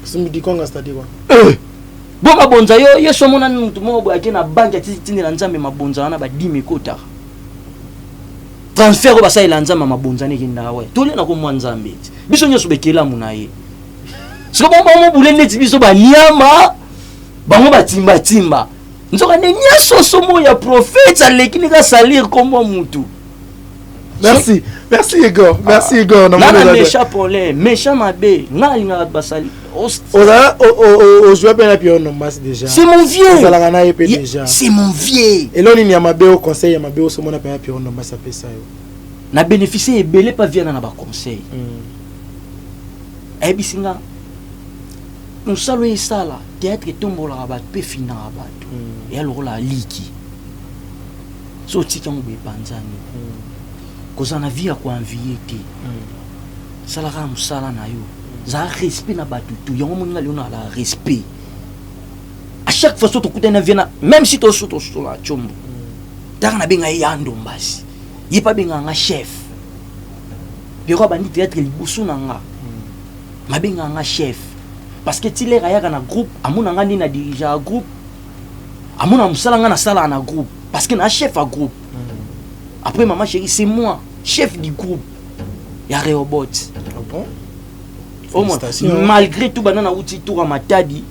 Sumbidi kwanga, c'est-à-dire quoi? Eh! Bo mabonza yo, yesu amonani motu moko boye ake na banque, atitindela Nzambe mabonza wana, badime ekotaka, transfert oyo basalela Nzambe ya mabonza wana ekendaka. We tolia na komwa Nzambe ti biso nyonso bekelamu na ye. Siko bango bamobule neti biso baniama, bango batimbatimba. Nzoka nde nyonso somo ya prophète aleki nika salir kombo ya mutu. Merci, merci Igor, merci ah. Igor. Na na méchant problème, méchant mabe. Nga alingaka basali. Ozala ozwa mpe na Pierre Nombas déjà. C'est mon vieux. Ozalaka na ye mpe déjà. C'est mon vieux. Elo nini ya mabe o conseil ya mabe osomona mpe na Pierre Nombas apesa yo. Na bénéficier ebele pa viana na ba conseil. Ayebisi nga mosala oyo esala théâtre etombolaka bato mpe efinaka bato. Eya lokola liki. So otiki yango boye epanzani. Kozala na vie ya koenvie te. Sala kaka mosala na yo. Zala respect na bato tu. Yango moni nga lelo na la respect. À chaque fois so tokutani na vie na même si toso tosola tshombo. Taka na benga ye ya Ndombasi. Ye pa benga nga chef. Pero abandi théâtre liboso na nga. Mabenga nga chef. Parce que ti lere ayaka na groupe, amona nga nde na dirigeaka groupe. Amona mosala nga nasalaka na groupe. Parce que na chef à groupe. Après maman chérie, c'est moi, chef du groupe. Ya Rehoboth. Ah bon? Au moins, malgré tout, banana outi tour à Matadi,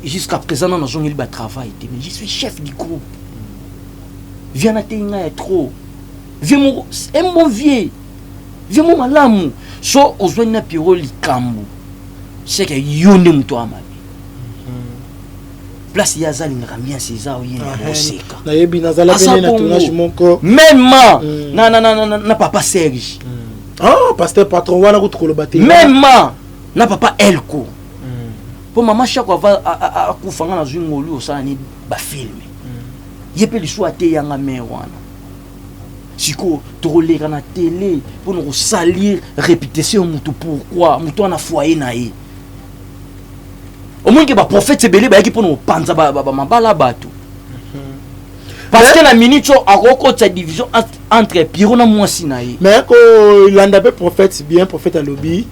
jusqu'à présent, non, non, ba travail, mais je suis chef du groupe. Viens na tenga ya trop. Viens mon un bon vieux. Viens mon malamu. So ozwani na Pierrot likambo. C'est que yo nde muto amabe. Place ya zali ngaka bien César oye na boseka. Nayebi nazala pene na tournage moko. Même na na na na na papa Serge. Ah, pasteur patron wana kutu koloba te. Même na papa Elko. Po mama Shako ava akufa nga nazwi ngolu osala ni ba film. Ye pe lisu ateyanga mère wana. Siko tokoleka na télé pour nous salir réputation mutu pourquoi mutu ana foyer na ye. Au moins que ba prophète ebele bayaki pour nous panza ba ba mabala bato. Parce que la minute so akokotisa division entre Pierrot na mwasi na ye. Mais ko landa pe prophète bien prophète alobi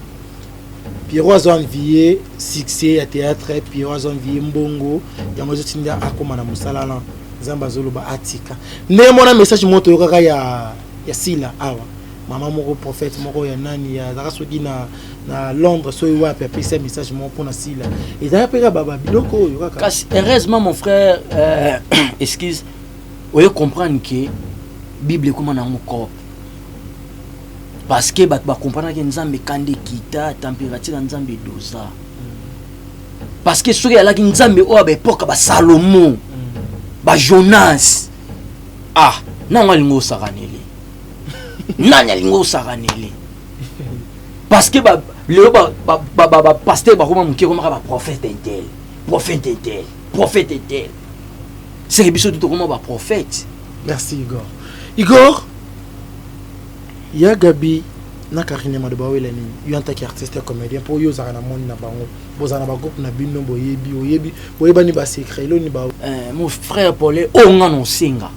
Pierrot azo envier succès ya théâtre, Pierrot azo envier mbongo, yango ezotinda akoma na mosala na Nzambe azoloba atika. Ndenge mona message moko toyokaka ya ya Sila awa. Mama moko prophète moko ya nani ya azalaka soki na na Londres soki wapi apesa message moko mpona Sila. Ezalaka mpe kaka ba biloko oyo kaka. Kasi heureusement mon frère excuse oye comprendre que Bible ekoma nango coop. Parce que bato ba comprendre que Nzambe kande kita température ya Nzambe doza. Parce que soki alaki Nzambe oyo ba époque ba Salomon, ba Jonas, ah nango alingo osakanele. Nani alingo osakanele? Parce que ba lelo ba ba ba ba pasteur ba koma muke koma ba prophète intel, prophète intel, prophète intel. C'est que biso tout koma ba prophète. Merci Igor. Igor, ya Gabi na Karine Mado bawela nini? Yo en tant qu'artiste comédien pour yo zaka na moni na bango. Bozana ba groupe na bino boyebi, oyebi, boyebani ba secret lo ni ba mon frère Paul o nga no senga.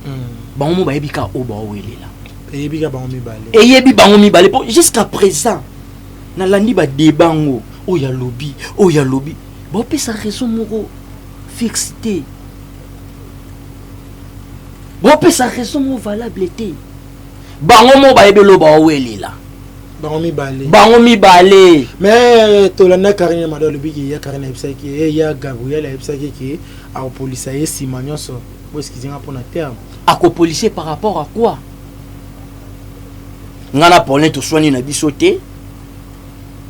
Bango mo bayebi ka o ba welela. Eyebi ka bango mibale. Eyebi bango mibale po jusqu'à présent na landi ba débat ngo o ya lobby, o ya lobby. Ba pesa raison moko fixe te. Ba pesa raison moko valable te. Bango mo bayebi lo ba welela. Bango mibale. Bango mibale. Mais tolanda Karine Mado alobi ki ya Karine ayebisaki ye ya Gabriel ayebisaki ki akopolisa ye nsima nyonso. Bo excusez nga mpona terme. Akopolise par rapport à quoi? Nga na Paulin toswani na biso te.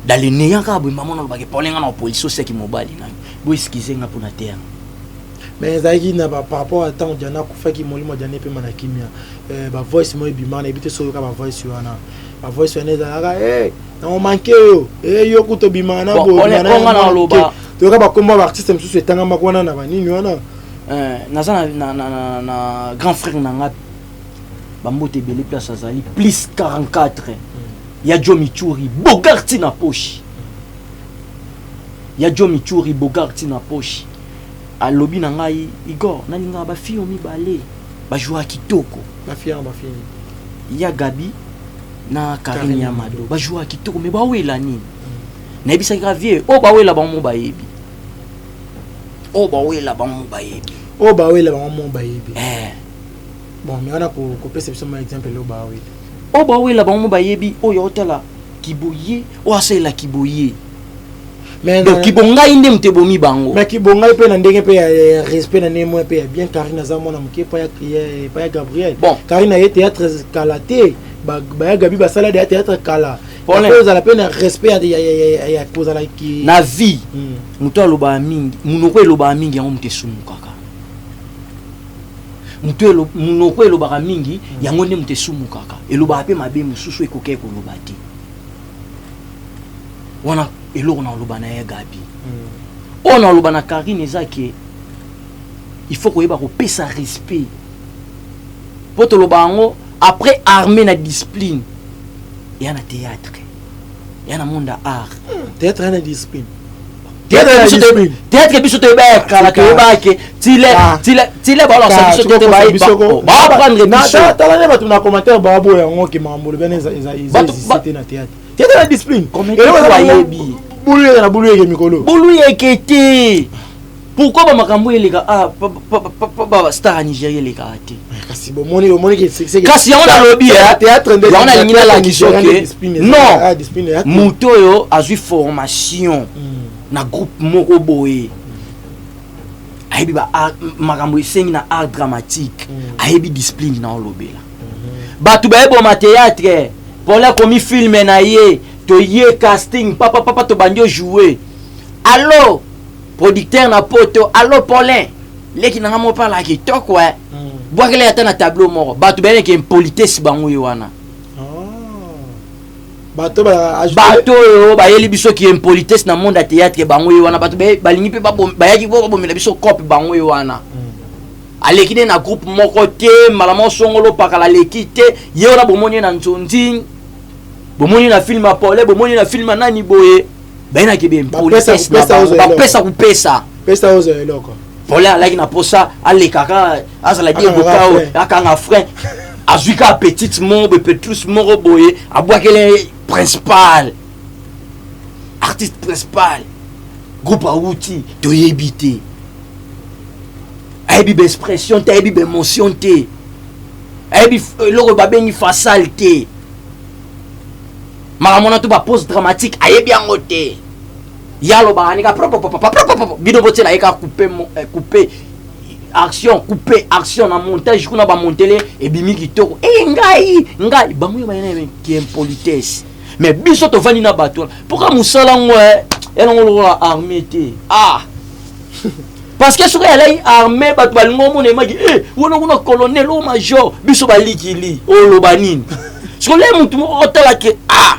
Dans le néant kaka boye maman alobaki Paulin nga na kopolise oseki mobali na yo. Bo excusez nga mpona terme. Mais ezalaki na ba par rapport à ntango Diana akufaki molimo Diana epema na kimia. Ba voice mo ebima na ebite soyoka ba voice wana. Ba voice wana ezalaka eh na manqué yo. Eh yo kuto bima na bo na na loba. Toyoka ba kombo ba artiste mosusu etangama wana na ba nini wana. Naza na na na na grand frère na nga ba mbote ebele place azali plus 44. Ya Joe Michuri Bogarti na poche. Ya Joe Michuri Bogarti na poche. Alobi na ngai Igor nalingaka ba fille mibale ba jouer kitoko. Ba fille ba fille. Ya Gabi na Karine ya Mado ba jouer kitoko mais ba wela nini? Nayebisaki ka vieux o ba wela bango bayebi. O ba wela bango bayebi. O ba wela bango bayebi. Eh. Bon, mais on a ko ko pesa biso ma exemple lo ba wela. O ba wela bango bayebi oyo otala kiboye o asalela kiboye. Mais Donc kibongai nde moto ebomi bango. Mais kibongai mpe na ndenge mpe ya respect na ndenge moko mpe ya bien. Karine aza mwana moke epai ya Gabriel. Bon. Karine aye théâtre kala te, baya Gabi basala deya théâtre kala. Ozala mpe na respect ya kozala ki na vie. Moto alobaka mingi, monoko elobaka mingi, yango moto esumukaka. Moto monoko elobaka mingi, yango nde moto esumukaka. Elobaka mpe mabe mosusu ekoki koloba te. Wana eloko na oloba na ye Gabi, oyo na oloba na Karine eza ke il faut koyeba kopesa respect, mpo toloba yango après armée na discipline eya na théâtre, eya na monde ya art. Théâtre ya na discipline. Théâtre, biso toyeba ya kala, toyeba ke tile balakisa biso te, baapprendre biso. Tala nde bato na commentaire baboya yango ke makambo lobi wana eza existe te na théâtre. Théâtre na discipline. Bayebi. Bulu yeke na bulu yeke mikolo. Bulu yeke te. Pourquoi bamakambo eleka star ya Nigeria elekaka te? Kasi bomoni, omoni. Kasi yango nalobi, yango nalingi nalakisa ke non, moto oyo azwi formation na groupe moko boye, ayebi makambo esengi na art dramatique, ayebi discipline na olobela. Bato bayeboma théâtre, Paul akomi film na ye, toye casting, papa papa, tobandi ojoue. Allo producteur na poto, allo Paulin, leki nanga moko pala kitoko e bwakela ata na tableau moko. Bato bayeleke impolitesse bango ye wana. Bato. Bato oyo bayeli biso ki impolitesse na monde ya théâtre, bango ye wana. Bato balingi mpe bayaki po babomela biso cope, bango ye wana. Aleki nde na groupe moko te, mbala moko songolo pakala aleki te. Ye wana bomoni ye na nzonzi, bomoni ye na film ya Paulin, bomoni ye na film ya nani boye. Bayenaki baimpolitesse na bango, bapesa kopesa. Pesa ozo eloko. Paulin alaki na posa alekaka, azala Diego Kao, akanga frein, azwi kaka petite moko boye, Petrus moko boye, abwakele principal, artiste principal. Groupe awuti toyebi te, ayebi baexpression te, ayebi baémotion te, ayebi eloko babengi fasal te. Makambo wana to bapose dramatique, ayebi yango te. Ye alobaka nika propopopopopopop, bino botiela ye kaka coupe, coupe, action, coupe, action. Na montage kuna bamontele, ebimi kitoko. E ngai ngai bango yo bayena ki impolitesse. Mais biso tovandi na bato wana mpoka mosala ngo elongo lokola armée te. Ah, parce que soki alai armée, bato balingi omona emaki e wana kuna colonel o major. Biso balikili oloba nini? Soki le motu moko otala ke ah,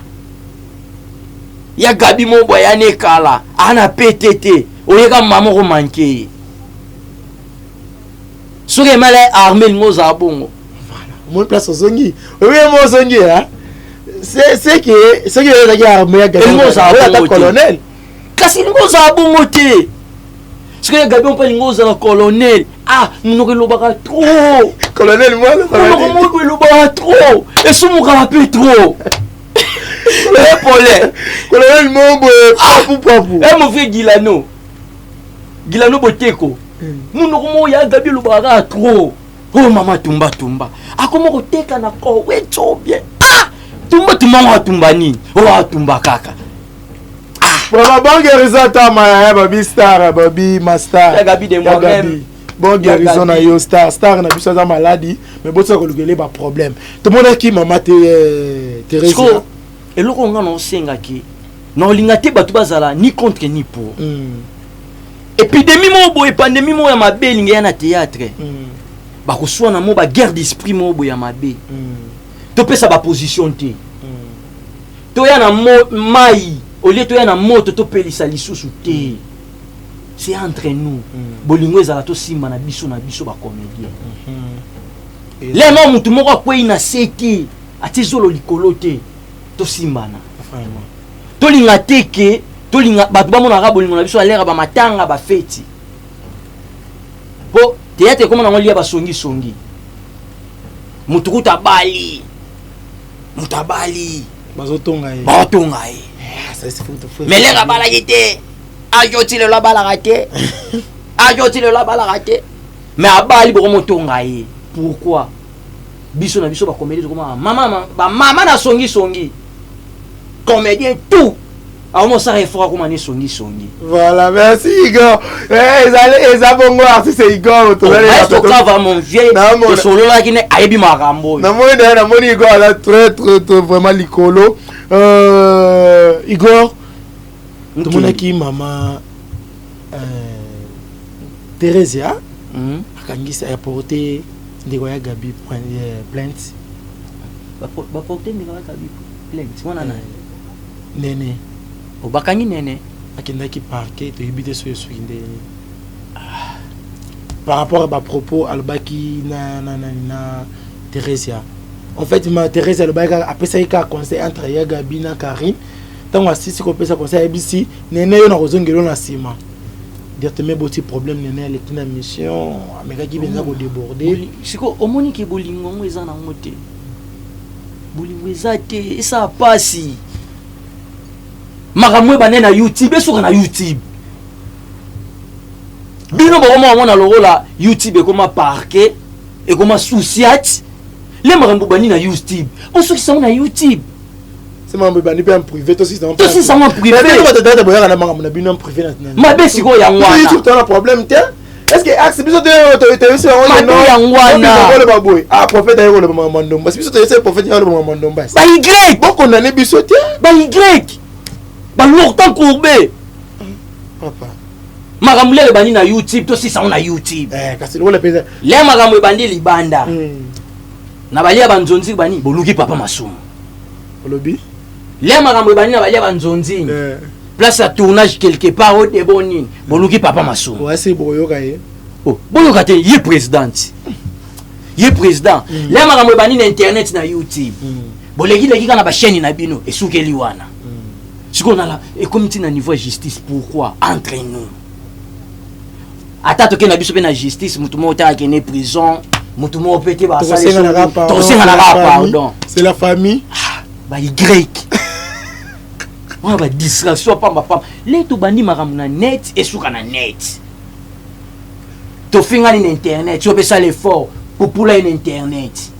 ya Gabi moko boye ya ekala ana pete te, oyeka mama moko manke ye. Soki emala armée, elingi ozala bongo. Omoni place ozongi, oyebi mo ozongi. C'est que soki ezalaki armée ya Elingi ozala ata bongo te. Colonel. Kasi elingi ozala bongo te. Soki ya Gabi mpe elingi ozala colonel, ah, monoko elobaka trop. Colonel mwana. Monoko moko elobaka trop, esumukaka mpe trop epole. Colonel mo boye, papu papu. E mon vieux Gilano, Gilano Boteko, monoko moko ya Gabi elobaka kaka trop. Oyo mama tumba tumba akoma koteka na koweco bien. Ah, tumba tumba ngo atumba nini? Oyo atumba kaka. Vraiment, bon guérison ata maya babi star, babi master. Ya Gabi de Ya moi-même. Gabi. Bon guérison na Gabi. yo star, star na biso aza maladi, mais botika kolukele ba problème. Tomonaki mama te Thérésia. Sikoyo eloko nga na osengaki na olinga te bato bazala ni contre ni pour. Épidémie moko boye, pandémie moko ya mabe elingi ya na théâtre, bakoswana mo baguerre d'esprit moko boye ya mabe. Topesa baposition te, toya na mai olie, toya na moto topelisa lisusu te. C'est entre nous, bolingo ezala, tosimba na biso na biso bacomédien. Lelo motu moko akwei na se te, atie zolo likolo te, tosimbana. Vraiment. Tolinga te ke tolinga bato bamonaka bolingo na biso alera bamatanga, bafeti, mpo théâtre ekoma nango lia basongisongi. Motu kuta abali, moto abali. Bazotonga ye. Baotonga ye. Ah, ça, c'est fou. Mais lere abalaki te, ajo ti lelo abalaka te, ajo ti lelo abalaka te, mais abali, bokomotonga ye. Pourquoi biso na biso bacomédie tokoma bamama, bamama na songisongi? Comédien tout. Akoma osala effort, akoma ne songisongi. Voilà, merci Igor. Eh, ezali eza bongo artiste Igor. Tozali maestro Kava, mon vieux, tosololaki ne ayebi makambo oyo. Namoni na namoni Igor aza très très très vraiment likolo. Igor, tomonaki mama Theresia akangisi, aporte ndeko ya Gabi plainte. Baporte ndeko ya Gabi plainte wana nani? Nene. Bakangi Nene. Akendaki parquet, toyebi te soki esoki ndenge nini par rapport à bapropos alobaki na Theresia. En fait, ma Theresia alobaki kaka, apesaki kaka conseil entre ya Gabi na Karine. Ntango asisi kopesa conseil, ayebisi Nene: "Yo na kozongela na nsima directement." Eboti problème, Nene aleki na mission, amekaki mpenza kodéborde. Siko omoni ke bolingo yango eza nango te, bolingo eza te, esala pasi. Makambo ebande na YouTube, esuka na YouTube. Bino bokoma omona lokola YouTube ekoma parquet, ekoma sous-ciat. Le makambo bandi na YouTube, osukisa yango na YouTube. Se makambo ebandi mpe en privé, tosisa. Tosisa yango en privé. Bato tata boyaka na makambo na bino en privé. Mabe sikoyo yango wana. YouTube tona problème te. Est ce que axe biso toyebisi bango? Mabe yango wana. Koloba boye: "Ah, prophète aye koloba makambo ya ndomba." Biso toyebisi prophète aye koloba makambo ya ndomba. Ba Y. Bokondane biso te. Ba Y, balortan courbe. Papa. Makambo lelo ebandi na YouTube, tosisa yango na YouTube. Kasi lokola mpenza Le makambo ebandi libanda na balia banzonzi bani boluki papa Masumu. Olobi. Le makambo ebandi na balia banzonzi, place ya tournage quelque part, o debo nini, boluki papa Masumu. Wasi boyoka ye. Oh, boyoka te, ye présidente, ye président. Le makambo ebandi na internet, na YouTube, bolekileki kaka na bachaîne na bino, esukeli wana. Sikoyo nala ekomi ntina niveau ya justice. Pourquoi entre nous, ata tokende na biso mpe na justice, motu moko te akende prison, motu moko mpe te? Tosenganaka pardon. C'est la famille. Ba Y wana, badistraction pambapamba. Le tobandi makambo na net, esuka na net. Tofingani na internet, so opesala effort popula ye na internet,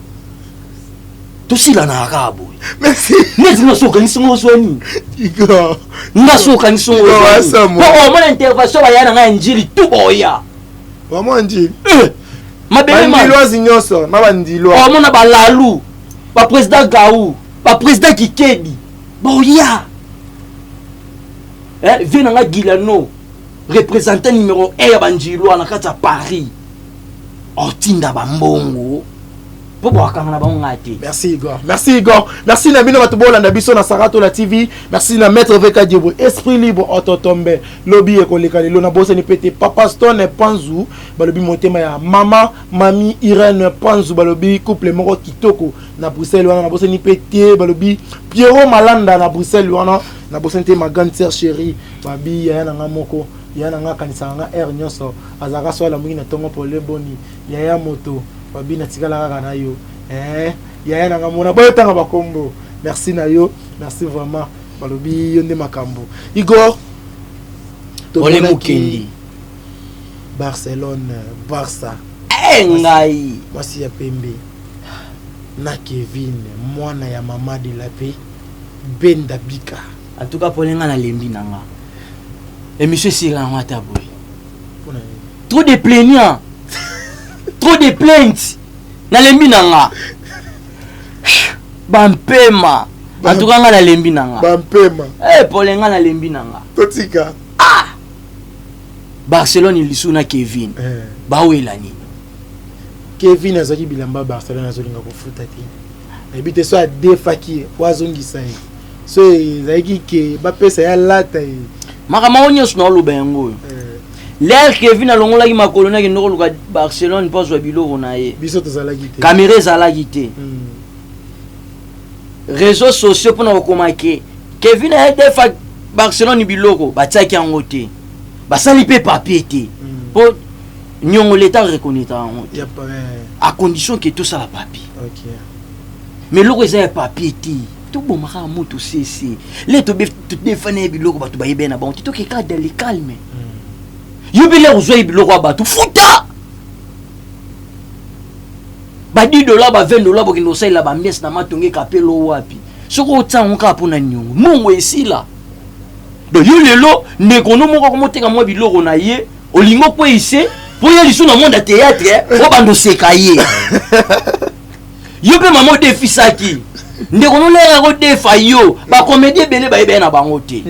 tosilana kaka boye. Merci. Neti nga so okangisi ngo, ozwa nini? Igor. Nga so okangisi ngo, po omona intervention baya na ngai ya Njili tu boya. Vraiment Njili. Mabele. Bandilwasi nyonso na bandilwa. Omona balalu, baprésident Gau, baprésident Kikedi boya. Vie na nga Gilano, représentant numéro 1 ya banjilwa na kati ya Paris, otinda bambongo mpo bwakanga na bango ngai te. Merci Igor, merci Igor, merci na bino bato bolanda biso na Saratola TV. Merci na maître VK Diebo, esprit libre, ototombe lobi ekoleka lelo. Nabosani mpe te papa Stone Panzu, balobi motema ya mama mami Irene Panzu, balobi couple moko kitoko na Bruxelles wana. Nabosani mpe te balobi Pierrot Malanda na Bruxelles wana. Nabosani te ma grande sœur chérie, babi yaya na nga moko, yaya na nga akanisaka nga aire nyonso, azalaka so alamuki na ntongo pole: "Boni yaya moto?" Babi natikala kaka na yo, yaya na nga mona boyo tanga bakombo. Merci na yo, merci vraiment, balobi yo nde makambo, Igor. Ole Mokendi. Barcelone, Barça. Ngai. Mwasi ya pembe na Kevin, mwana ya mama de la paix, Benda Bika. En tout cas, pole, nga nalembi na nga. Émission esila yango ata boye. Mpona nini? Trop de plaignants, trop de plaintes, nalembi na nga. Bampema, en tout cas nga nalembi na nga. Bampema. Pole, nga nalembi na nga. Totika. Barcelone lisu na Kevin, bawela nini? Kevin azwaki bilamba Barcelone, azolinga kofuta te. Nayebi te so adefaki ye po azongisa ye, so ezalaki ke bapesa ye alata ye. Makambo yango nyonso naoloba yango oyo. L'heure Kevin alongolaki makolo, nakende koluka Barcelone mpo azwa biloko na ye. Biso tozalaki te. Kamera ezalaki te, réseaux sociaux mpona kokoma ke Kevin ayedefa Barcelone biloko, batiaki yango te, basali mpe papier te, mpo niongo leta reconnaître yango te Ya pa- à condition ke tosala papier. Mais eloko eza ya papier te, tobomaka moto sese le todefana ye biloko, bato bayebi na bango te, tokeka dans le calme. Yo mpe lere ozwa ye biloko ya bato, futa ba 10 $, ba 20 $, bokende kosalela bambiance na matonge kapelo wapi. Soki otia yango kaka mpona niongo, mbongo esila. Donc yo lelo ndeko no moko akomoteka mwa biloko na ye, olingi okweyise mpo ye lisusu na monde ya théâtre obanda oseka ye. Yo mpe mama odefisaki ndeko no leka kodefa yo, bacomédie ebele bayebi na bango te.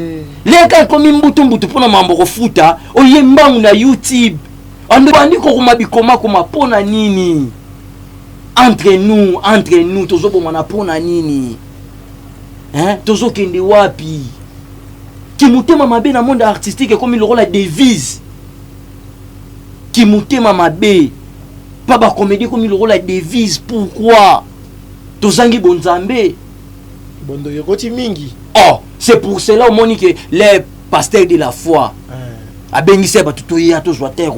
Leka ekomi mbutu mbutu mpona mambo kofuta, oye mbangu na YouTube bandi kokoma bikomakoma mpo na nini? Entre nous, entre nous tozobomana mpo na nini? Hein? Tozokende wapi? Kimotema mabe na monde artistique ekomi lokola devise. Kimotema mabe pa bacomédie ekomi lokola devise. Pourquoi tozangi bonzambe? Bondoki ekoti mingi. Oh, c'est pour cela omoni ke les pasteurs de la foi abengisi bato, toya tozwa terre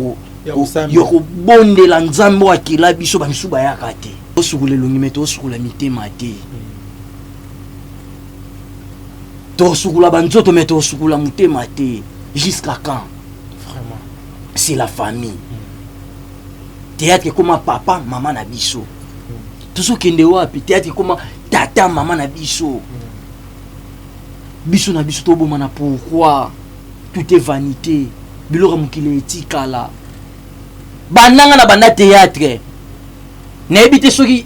ya ya kobondela Nzambe oyo akela biso. Bamisu bayaka te. Tosukola elongi me tosukola mitema te, tosukola banzoto me tosukola motema te. Jusqu'à quand? Vraiment. C'est la famille. Théâtre ekoma papa mama na biso. Tozokende wapi? Théâtre ekoma tata mama na biso. Biso na biso tobomana pourquoi? Tout est vanité. Biloko ya mokili etikala. Bandanga na banda théâtre, nayebi te soki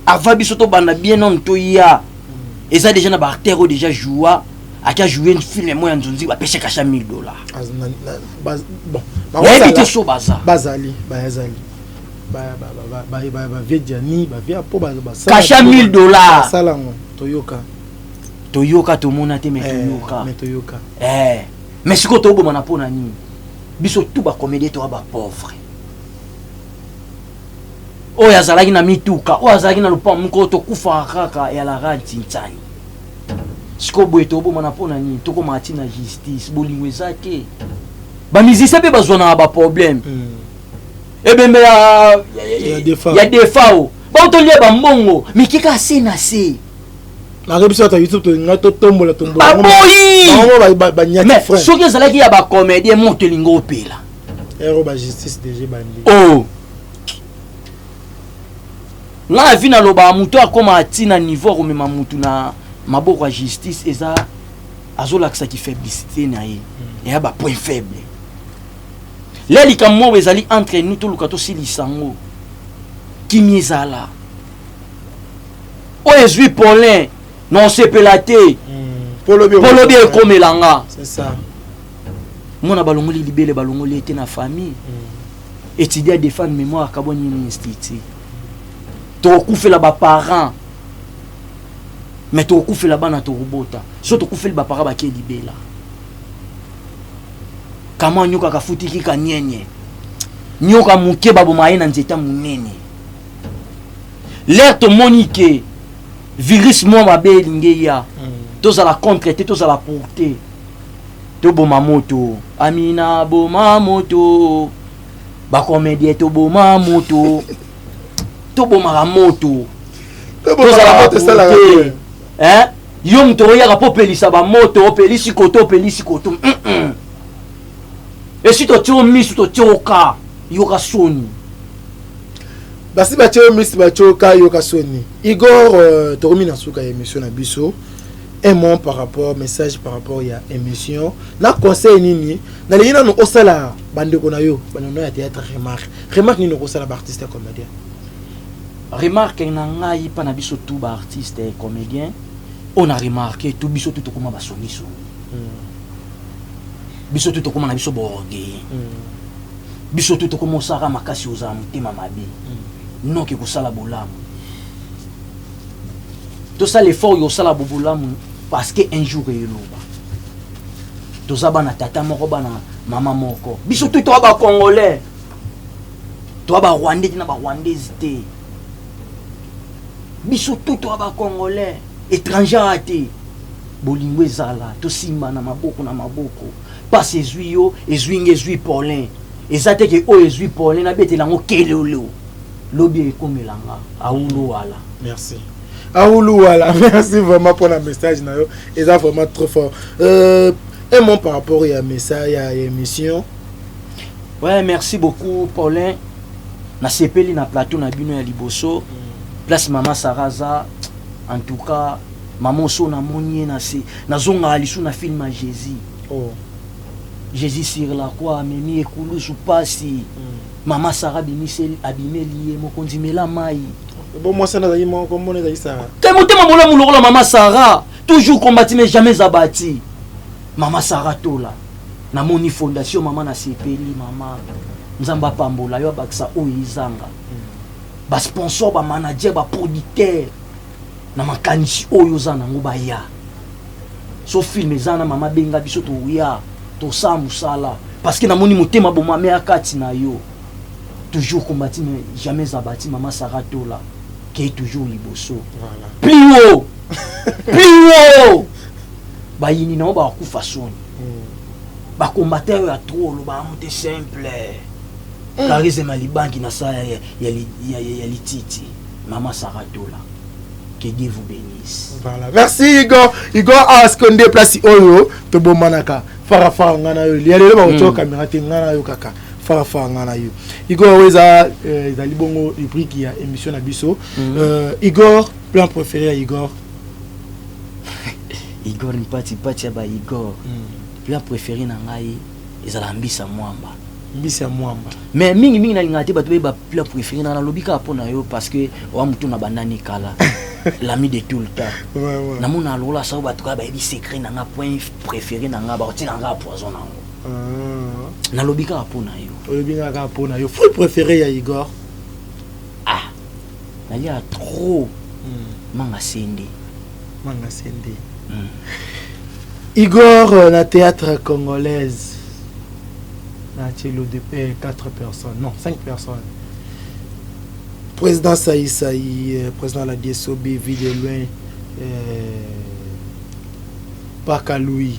avant biso tobanda bien nanu toya, eza déjà na baacteur oyo déjà joua, aki ajoue film moko ya nzonzi, bapesi kasha 1000 $. Bon. Nayebi te so baza. Bazali, bayazali, bavie Diani, bavie apo. Kasha 1000 $. Basala yango, toyoka. Toyoka, tomona te, mais toyoka. Mais toyoka. Eh, mais sikoyo tobomana mpo na nini? Biso tu bacomédie toya bapauvre. Oyo azalaki na mituka, oyo azalaki na lopango, mokolo tokufaka kaka ya la ntintsani. Sikoyo boye tobomana mpo na nini? Tokomaka ntina justice, bolingo eza te. Bamusicien mpe bazwanaka baproblème. Ebembe ya Defa. Ya Defao, baotolia bambongo mikeka se na se. Nakoyebi biso ata YouTube tolinga totombola tombola. Baboyi. Banyati. Mais frein. Soki ezalaki ya bacomédien, moto elingi opela. Ero bajustice DG bandi. Oh, nga na vi nalobaka, moto akóma atina niveau akomema mutu na maboko ya justice, eza azolakisaki faiblesse na ye, eya bapoint faible. Le likambo moko ezali entre nous, toluka tosilisa yango, kimi ezala. Oyo ezwi Paulin na osepela te mpo lobi mpo lobi ekomela nga. C'est ça. Mwana balongoli libele, balongoli ye te na famille. Étudier, défendre mémoire, akabwani na institut. Tokokufela baparent, mais tokokufela bana tokobota. So tokufeli baparent, bake libela. Kama nyoka kafutiki kanyenye, nyoka moke baboma ye na nzeta monene. L'heure tomoni ke virus mwa mabe elingi eya, tozala contre te, tozala pour te. Toboma moto, amina, boma moto. Bacomédien, toboma moto, tobomaka moto. Tozala moto esalaka te. Hein? Yo moto oyaka mpo opelisa bamoto, opelisi koto, opelisi koto. Esi totie yo misu, totie yo ka, yoka soni. Basi batie yo misi, batie yo ka, yoka soni. Igor, tokomi na suka ya émission na biso. Un mot par rapport message, par rapport ya émission na conseil nini nalingi nanu osala bandeko na yo, bandeko na yo ya théâtre? Remarque nini okosala baartiste ya comédien? Remarque na ngai mpa na biso tu baartiste et comédien, oyo na remarque tu, biso tu tokóma basongisongi, biso tu tokóma na biso baorgueil, biso tu tokóma osaka makasi, ozala motema mabe. Noki kosala bolamu, tosala effort ya osala bolamu, parce que un jour eloba toza bana tata moko, bana mama moko. Biso tu toa bacongolais, toa barwandais te na barwandaise te. Biso tu toa bacongolais, étranger aya te. Bolingo ezala, tosimba na maboko na maboko. Mpasi ezwi yo, ezwi nge, ezwi Paulin. Eza te ke oyo ezwi Paulin nabetela yango kelelo, lobi ekomelanga awulu wala. Merci, Aoulou wala. Merci vraiment pour le message na yo, eza vraiment trop fort. Un mot par rapport ya message ya émission. Ouais, merci beaucoup Paulin. Nasepeli na plateau na bino ya liboso, place mama Sara aza. En tout cas mama oso namoni ye na se, nazongaka lisu na film ya Jésus. Oh. Jésus sur la croix amemi ekulusu pasi. Mama Sarah abimiseli abimeli ye mokonzi mela mai. Bon mwasi wana azalaki moko kombo na ezalaki Sarah. Te motema molamu lokola mama Sarah, toujours combati mais jamais abati. Mama Sarah Tola, namoni fondation mama nasepeli mama. Nzambe apambola yo abakisa oyo ezanga. Ba sponsor, ba manager, ba producteur na makanisi oyo oza nango baya. So film eza na mama benga biso toya tosala mosala parce que namoni motema bomame ya kati na yo. Toujours combati mais jamais abati mama Sarah Tola qui est toujours liboso. Voilà. Plus haut. Plus haut. Bayini na yo bakufa soni. Ba combattant oyo ya trop oloba yango te simple. Charisme ya libanki na sa ya, ya, ya, ya, ya lititi. Mama Sarah Tola. Que Dieu vous bénisse. Voilà. Merci Igor. Igor ask nde place oyo tobomanaka. Fara fara nga na yo. Ya lelo ba ko caméra te nga na yo kaka. Fara fara nga na yo. Igor oyo eza ezali bongo rubrique ya émission na biso. Igor, plat préféré ya Igor. Igor mpati mpati ya ba Igor. Plat préféré na ngai ezala mbisa mwamba. Mbisi ya mwamba. Mais mingi mingi nalingaka te bato bayeba plat préféré na nalobi kaka mpo na yo parce que owa motu na bandani kala. L'ami de tout le temps. Ouais, ouais. Namona lokola soko bato kaka bayebi secret na nga point préféré na nga bakotika nga poison nango. Ah. Nalobi kaka mpo na yo. Olobi nga kaka mpo na yo. Fruit préféré ya Igor. Ah. Nalia trop. Manga sende. Manga sende. Igor na théâtre congolaise. Na Tchelo de 4 personnes, non, 5 personnes. Président Saï Saï, président la DSOB, vie de loin, Paka Louis.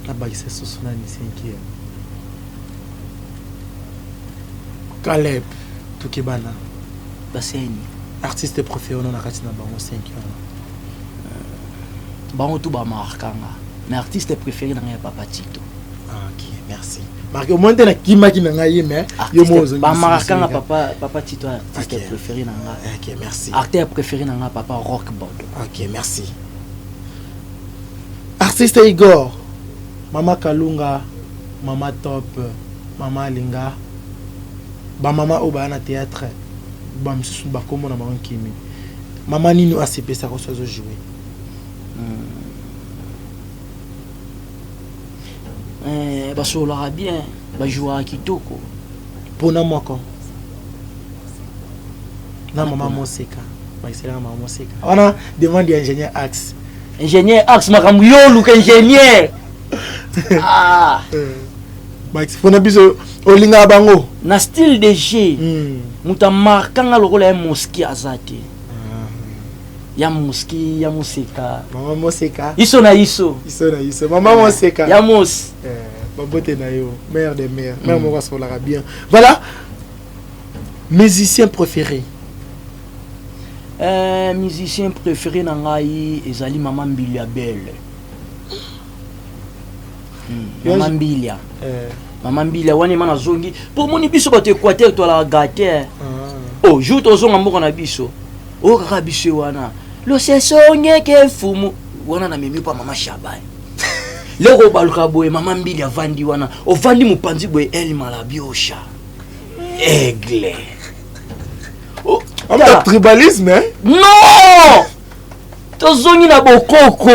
Nabakisa susu nani cinquième. Caleb Tukebana. Baseni. Artiste préféré na kati na bango 5 wana. Bango tout ba markanga. Mais artiste préféré na ngai ya Papa Tito. Ah, ok, merci. Marqué au moins te na kimaki na ngai mais yo mo ozongi. Ba markanga papa Papa Tito artiste Ok. préféré na ngai. Ok, merci. Artiste préféré na ngai Papa Rock Bodo. Ok, merci. Artiste Igor, Mama Kalunga, Mama Top, Mama Alinga, ba mama oyo baya na théâtre, ba misusu bakombo na bango nkimi. Mama nini asepesaka so azo jouer? Basololaka bien, bajouaka kitoko. Mpona moko na mama Moseka, bakiselaka mama Moseka wana demande ya ingénieur Axe. Ingénieur Axe makambo yo luka ingénieur. Ah. Bakisi mpona biso olingaka bango na style de jeu. Moto amarkanga lokola ya moski aza te. Ya moski ya Moseka. Mama Moseka. Iso na iso. Iso na iso. Mama Moseka. Ya mos. Babote na yo, mère de mère. Mère moko asolaka bien. Voilà. Musicien préféré. Musicien préféré na ngai ezali Mama Mbilia Belle. Mama Mbilia. Mama Mbilia wana ema nazongi po moni biso bato Équateur toalaka gâté. Oh, jour tozonga mboka na biso. Oyo kaka biso wana. Losesongeke fumu wana na memi pa Mama Shabani. Lero baluka boye Mama Mbilia avandi wana, ovandi mopanzi boye El Malabiosha. Aigle. Oh, Tala. Tribalisme, hein? Non! Tozongi na bokoko.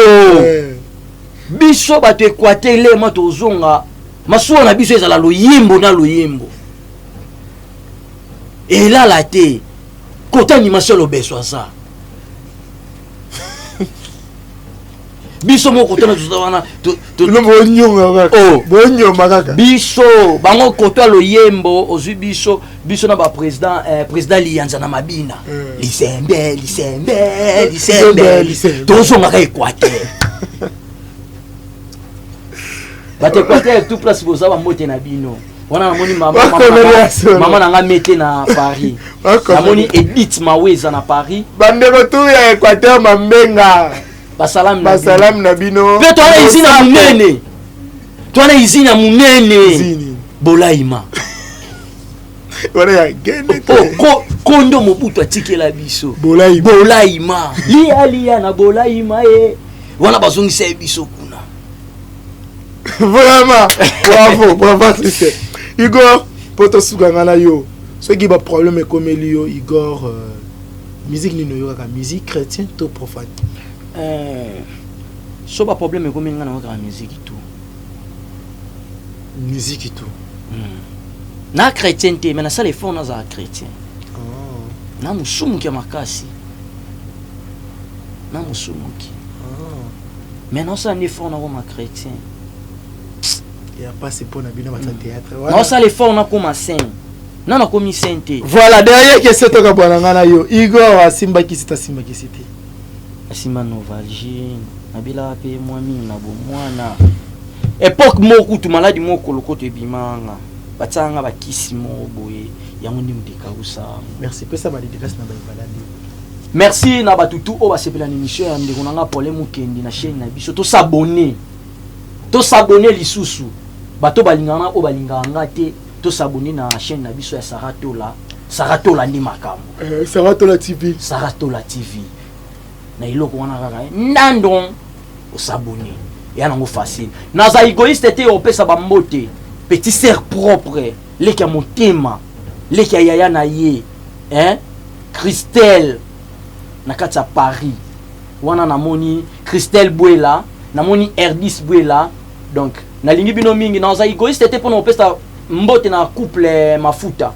Biso bato Équateur lema tozonga masuwa na biso ezala loyembo na loyembo. Elala te. Kota animation lobeso aza. Biso moko kota na toza wana Bino bonyonga kaka. Oh. Bonyoma kaka. Biso bango kota loyembo ozwi biso biso na ba président président Liyanza na Mabina. Lisembe lisembe lisembe Lisembe. Tozongaka Équateur. Bato Équateur tout place boza ba mbote na bino. Wana namoni mama, mama, Bakomeli ya solo. mama na nga mete na Paris. Bakomeli. Namoni Edith Maweza na Paris. Bandeko tu ya Équateur mambenga. Basalam na bino. Basalam na bino. Pe towana izina Losako. munene. Towana izina munene. Izini. Bolaima. Wana ya gene te. Oh, Kondo Mobutu atikela biso. Bolaima. Bolaima. Lia lia na bolaima ye. Wana bazongisa ye biso kuna. Vraiment, bravo, bravo artiste. Igor, po tosuka nga na yo. Soki ba problème ekomeli yo Igor, musique nini oyokaka? Musique chrétien to profane? So ba problème ekomeli nga, nayokaka musique tout. Musique tout. Na chrétien te, mais nasala effort nazala chrétien. Na mosumuki ya makasi, na mosumuki, mais naosala nde effort nakoma chrétien. Ya pasi mpo na bino baza théâtre. Naosala effort nakoma saint, na nakomi saint te. Voilà, dernière question, tokabwana nga na yo. Igor asimbakisi te, asimbakisi te? Asimba Novalgine, nabelaka mpe mwa mingi na bomwana. Époque moko kutu maladi moko lokoto ebimanga, batiaka nga bakisi moko boye, yango nde moto ekausa. Merci, pesa badédicace na bayebalandi. Merci na bato tu oyo basepela na émission ya ndeko na nga Paulin Mukendi na chaîne na biso. Tos'abonner, tos'abonner lisusu. Bato balingaka nga, oyo balingaka nga te, tos'abonner na chaîne na biso ya Sara Tola. Sara Tola nde makambo. Sara Tola TV. Sara Tola TV na eloko wana kaka ndandon, os'abonner, eya nango facile. Naza égoïste te. Opesa bambote petit sœur propre, leki ya motema, leki ya yaya na ye, hein? Christelle na kati ya Paris wana, namoni Christelle Bwela, namoni Erdis Bwela. Donc nalingi bino mingi. Naza égoïste te mpona kopesa mbote na couple Mafuta,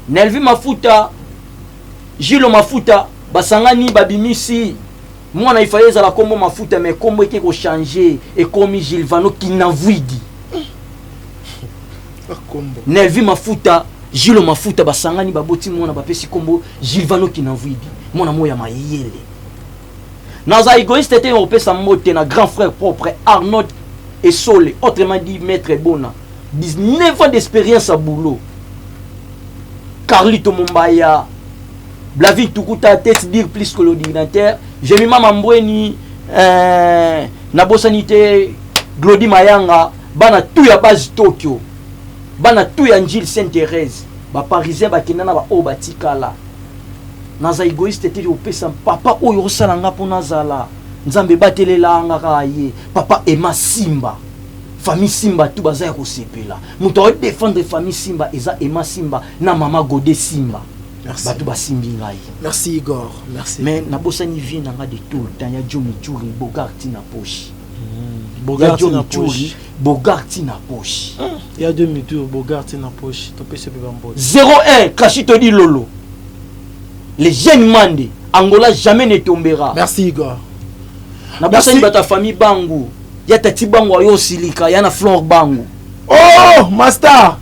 Nelvi Mafuta, Gilo Mafuta. Basangani, babimisi mwana. Ifaye ezala nkombo Mafuta, mais nkombo eke kochanger, ekomi Gilvano Kinavwidi. Akombo. Nelvi Mafuta, Gilo Mafuta basangani, baboti mwana, bapesi nkombo Gilvano Kinavwidi, mwana moko ya mayele. Naza égoïste te. Opesa mbote na grand frère propre Arnold Esole, autrement dit maître Bona, 19 ans d'expérience à boulot. Carlito Mombaya, Blavin Tukuta, tête dire plus que l'ordinateur. Jemima Mambweni, nabosani te Glody Mayanga, bana tout ya base Tokyo, bana tout ya Njil Sainte Thérèse, baparisien bakenda na baoyo batikala. Naza égoïste te. Opesa papa oyo osala nga mpo nazala Nzambe ebatelela nga kaka ye, papa Ema Simba. Famille Simba tu baza ya kosepela. Moto aodéfendre famille Simba eza Ema Simba na mama Gode Simba. Merci. Bato basimbi ngai. Merci Igor, merci. Mais nabosani vie na nga de tout le temps ya Jomi Turi, Bogart na poche. Bogart Ya na Jomi Turi, poche. Bogart na poche. Ya demi tour, Bogart na poche, topesi mpe bambote. 01 Kashito di Lolo, les jeunes Mande Angola jamais ne tombera. Merci Igor. Nabosani Merci. bato ya famille Bangu, ya tati Bangu, ayo osilika ya na Flore Bangu. Oh master,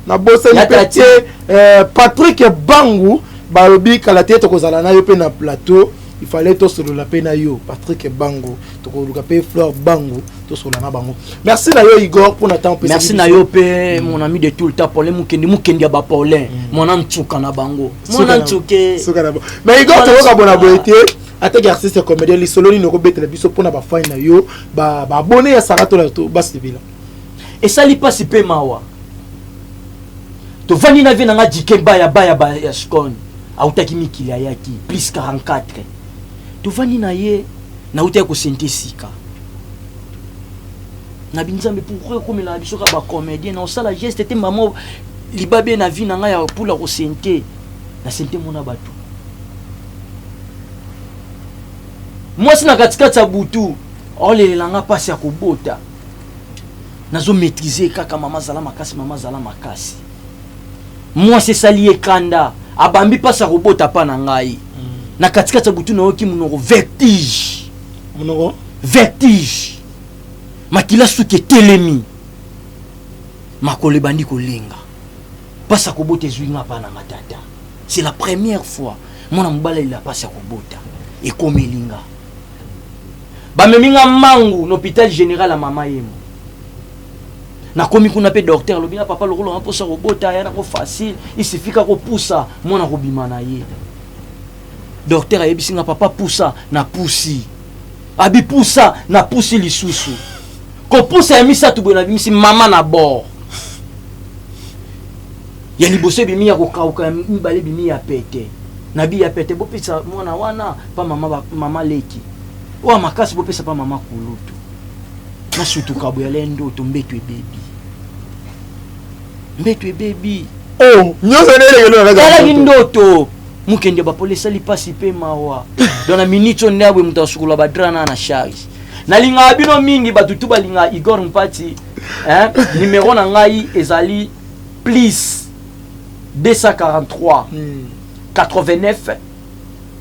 nabosani Ya mpe tati. te Patrick Bangu, balobi kala te tokozala na yo mpe na plateau. Il fallait tosolola mpe na yo Patrick Bangu, tokoluka mpe Fleur Bangu, tosolola na bango. Merci na yo Igor mpona temps opesaki Merci na biso. yo mpe mon ami de tout le temps Paulin Mukendi, Mukendi ya bapaulin, mwana ntsuka na bango, mwana ntsuke. Suka na bo. Mais Igor, Mwana tokoka bona ntsuka. boye te. Ataki artiste comédien, lisolo nini okobetela biso mpona bafani na yo, baabonné ya Sara Tola to basepela? Esali mpasi mpe mawa. Tovandi na vie na nga Jike Baya Baya ya Scone, autaki mikili, ayaki plus 44. Tovandi na ye, nautaki kosente sika na binzambe. Pourquoi ekomelaka biso kaka bacomédien? Na osala geste te, mama libabe na vie na ngai ya pula kosente na sente mona bato. Mwasi na katikati ya butu aolelela nga mpasi ya kobota, nazomaîtriser kaka: "Mama, zala makasi, mama, zala makasi." Mwasi esali ye kanda, abambi mpasi ya kobota mpa na ngai na katikati ya butu. Nayoki monoko vertige. Monoko? Vertige, makila suki etelemi, makolo ebandi kolenga, mpasi ya kobota ezwi nga mpa na nga tata. C'est la première fois mwana mobali alela mpasi ya kobota ekomeli nga. Bamemi nga mangu na hôpital général ya Mama Yemo. Nakomi kuna mpe docteur alobi na papa: "Lokola nga mposa kobota ya nango facile, isifika kopusa mwana kobima na ye." Docteur ayebisi nga: "Papa, pusa." Na pusi, abi pusa, na pusi lisusu. Kopusa ya misato boye, nabimisi mama na bord. Ya liboso ebimi ya kokauka, ya mibale ebimi ya pete. Na bi ya pete bopesa mwana wana pa mama, mama leki. Oyo makasi bopesa pa mama kulutu. Nasutuka boye ale ndoto, mbeto ebebi, mbeto ebebi. Oh, nyonso nde elekelo na kati ya Talaki ndoto. Ndoto mokende bapole esali mpasi mpe mawa. Donc na minute oyo nde abwe moto asukola badra na charge. Nalingaka bino mingi, bato tu balingaka Igor Mpati, hein? Numero na ngai ezali plus 243 89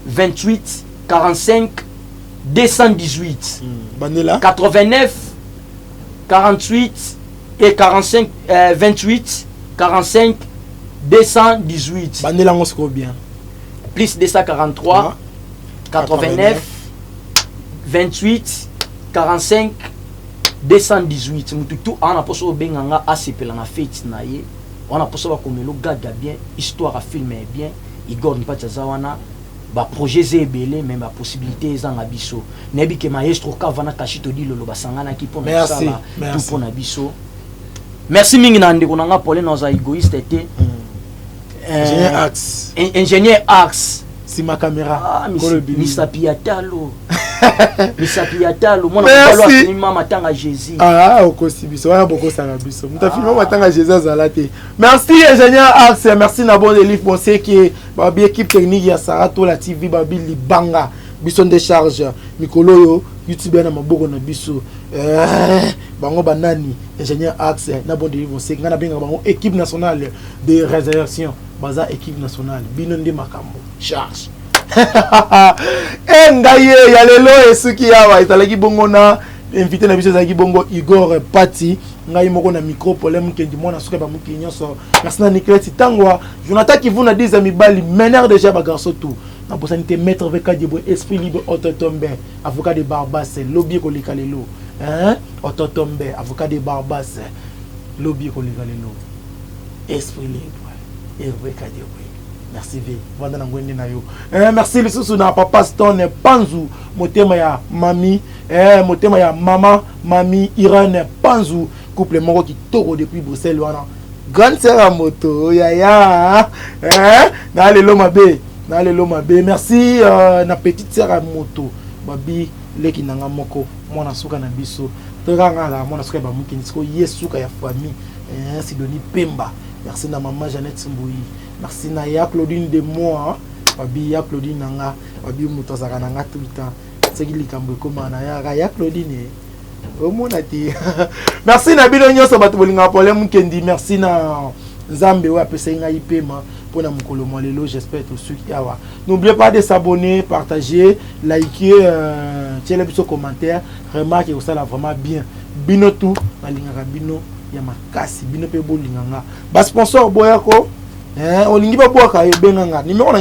28 45 218. Bandela. 89 48 et 45, 28 45 218. Bandela yango sikoyo bien. Plus 243 89 28 45 218. Mutu tu aza na mposa obenga nga, asepela na fete na ye wana, mposa bakomela gaga bien, histoire ya film ya bien. Igor Mpati aza wana, baprojet eza ebele, mais bapossibilité ezanga biso. Nayebi ke maestro Kava na Kashito Dilolo basanganaki mpona Merci, kosala merci. tout mpona biso. Merci mingi na ndeko na nga Pauline, naza égoïste te. Ingénieur Axe. Ingénieur Axe. Nsima caméra. Ah, Kolo Bili. Misapi ya talo, misapi ya talo, mwana Merci. mobali afilima matanga Jésus. Ah, okosi biso wana, bokosaka biso. Moto afilma matanga Jésus azala te. Merci ingénieur Axe, merci na bon Elif Bonseke, babi équipe technique ya Sara Tola TV, babi libanga biso nde charge. Mikolo oyo YouTube ya na maboko na biso. Bango banani? Ingénieur Axe na bon Elif Bonseke, ngai nabengaka bango équipe nationale de réservation. Baza équipe nationale, bino nde makambo charge. E ngai ye ya lelo esuki awa. Ezalaki bongo na invité na biso, ezalaki bongo Igor Pati. Ngai moko na micro, Polem Kendi, mwana suka bamokili nyonso. Merci na Nicolette Tangwa, Jonathan Kivuna, 10 ya mibali meneur déjà, bagarçon tout. Nabosani te maître VK Diebwe, esprit libre, Ototombe, avocat de Barbas. Lobi ekoleka lelo, hein? Ototombe, avocat de Barbas, lobi ekoleka lelo, esprit libre, Hervé Kadiebwe. Merci v vanda na ngwende na yo. Merci lisusu na papa Stone Panzu, motema ya mami, motema ya mama mami Irene Panzu, couple moko kitoko depuis Bruxelles wana, grande sœur ya moto yaya, na lelo mabe, na lelo mabe. Merci na petite sœur ya moto, babi leki nanga moko, mwana suka na biso. Tokanga azala mwana suka ya bamokili, sikoyo ye suka ya famille, Sidoni Pemba. Merci na mama Jeannette Mbui, merci na ya Claudine de moi, babi ya Claudine na nga, babi moto azalaka na nga tout le temps. Soki likambo ekóma na yaka ya Claudine, omona te. Merci na bino nyonso bato bolingaka Problème Mukendi. Merci na Nzambe oyo apesaki ngai pema mpona mokolo mwa lelo. J'espère tosuki awa. N'oubliez pas de s'abonner, partager, liker, tiela biso commentaire, remarque, ekosala vraiment bien. Bino tu nalingaka bino ya makasi, bino mpe bolinganga. Basponsor boyako, olingi babwaka, ebenganga numéro na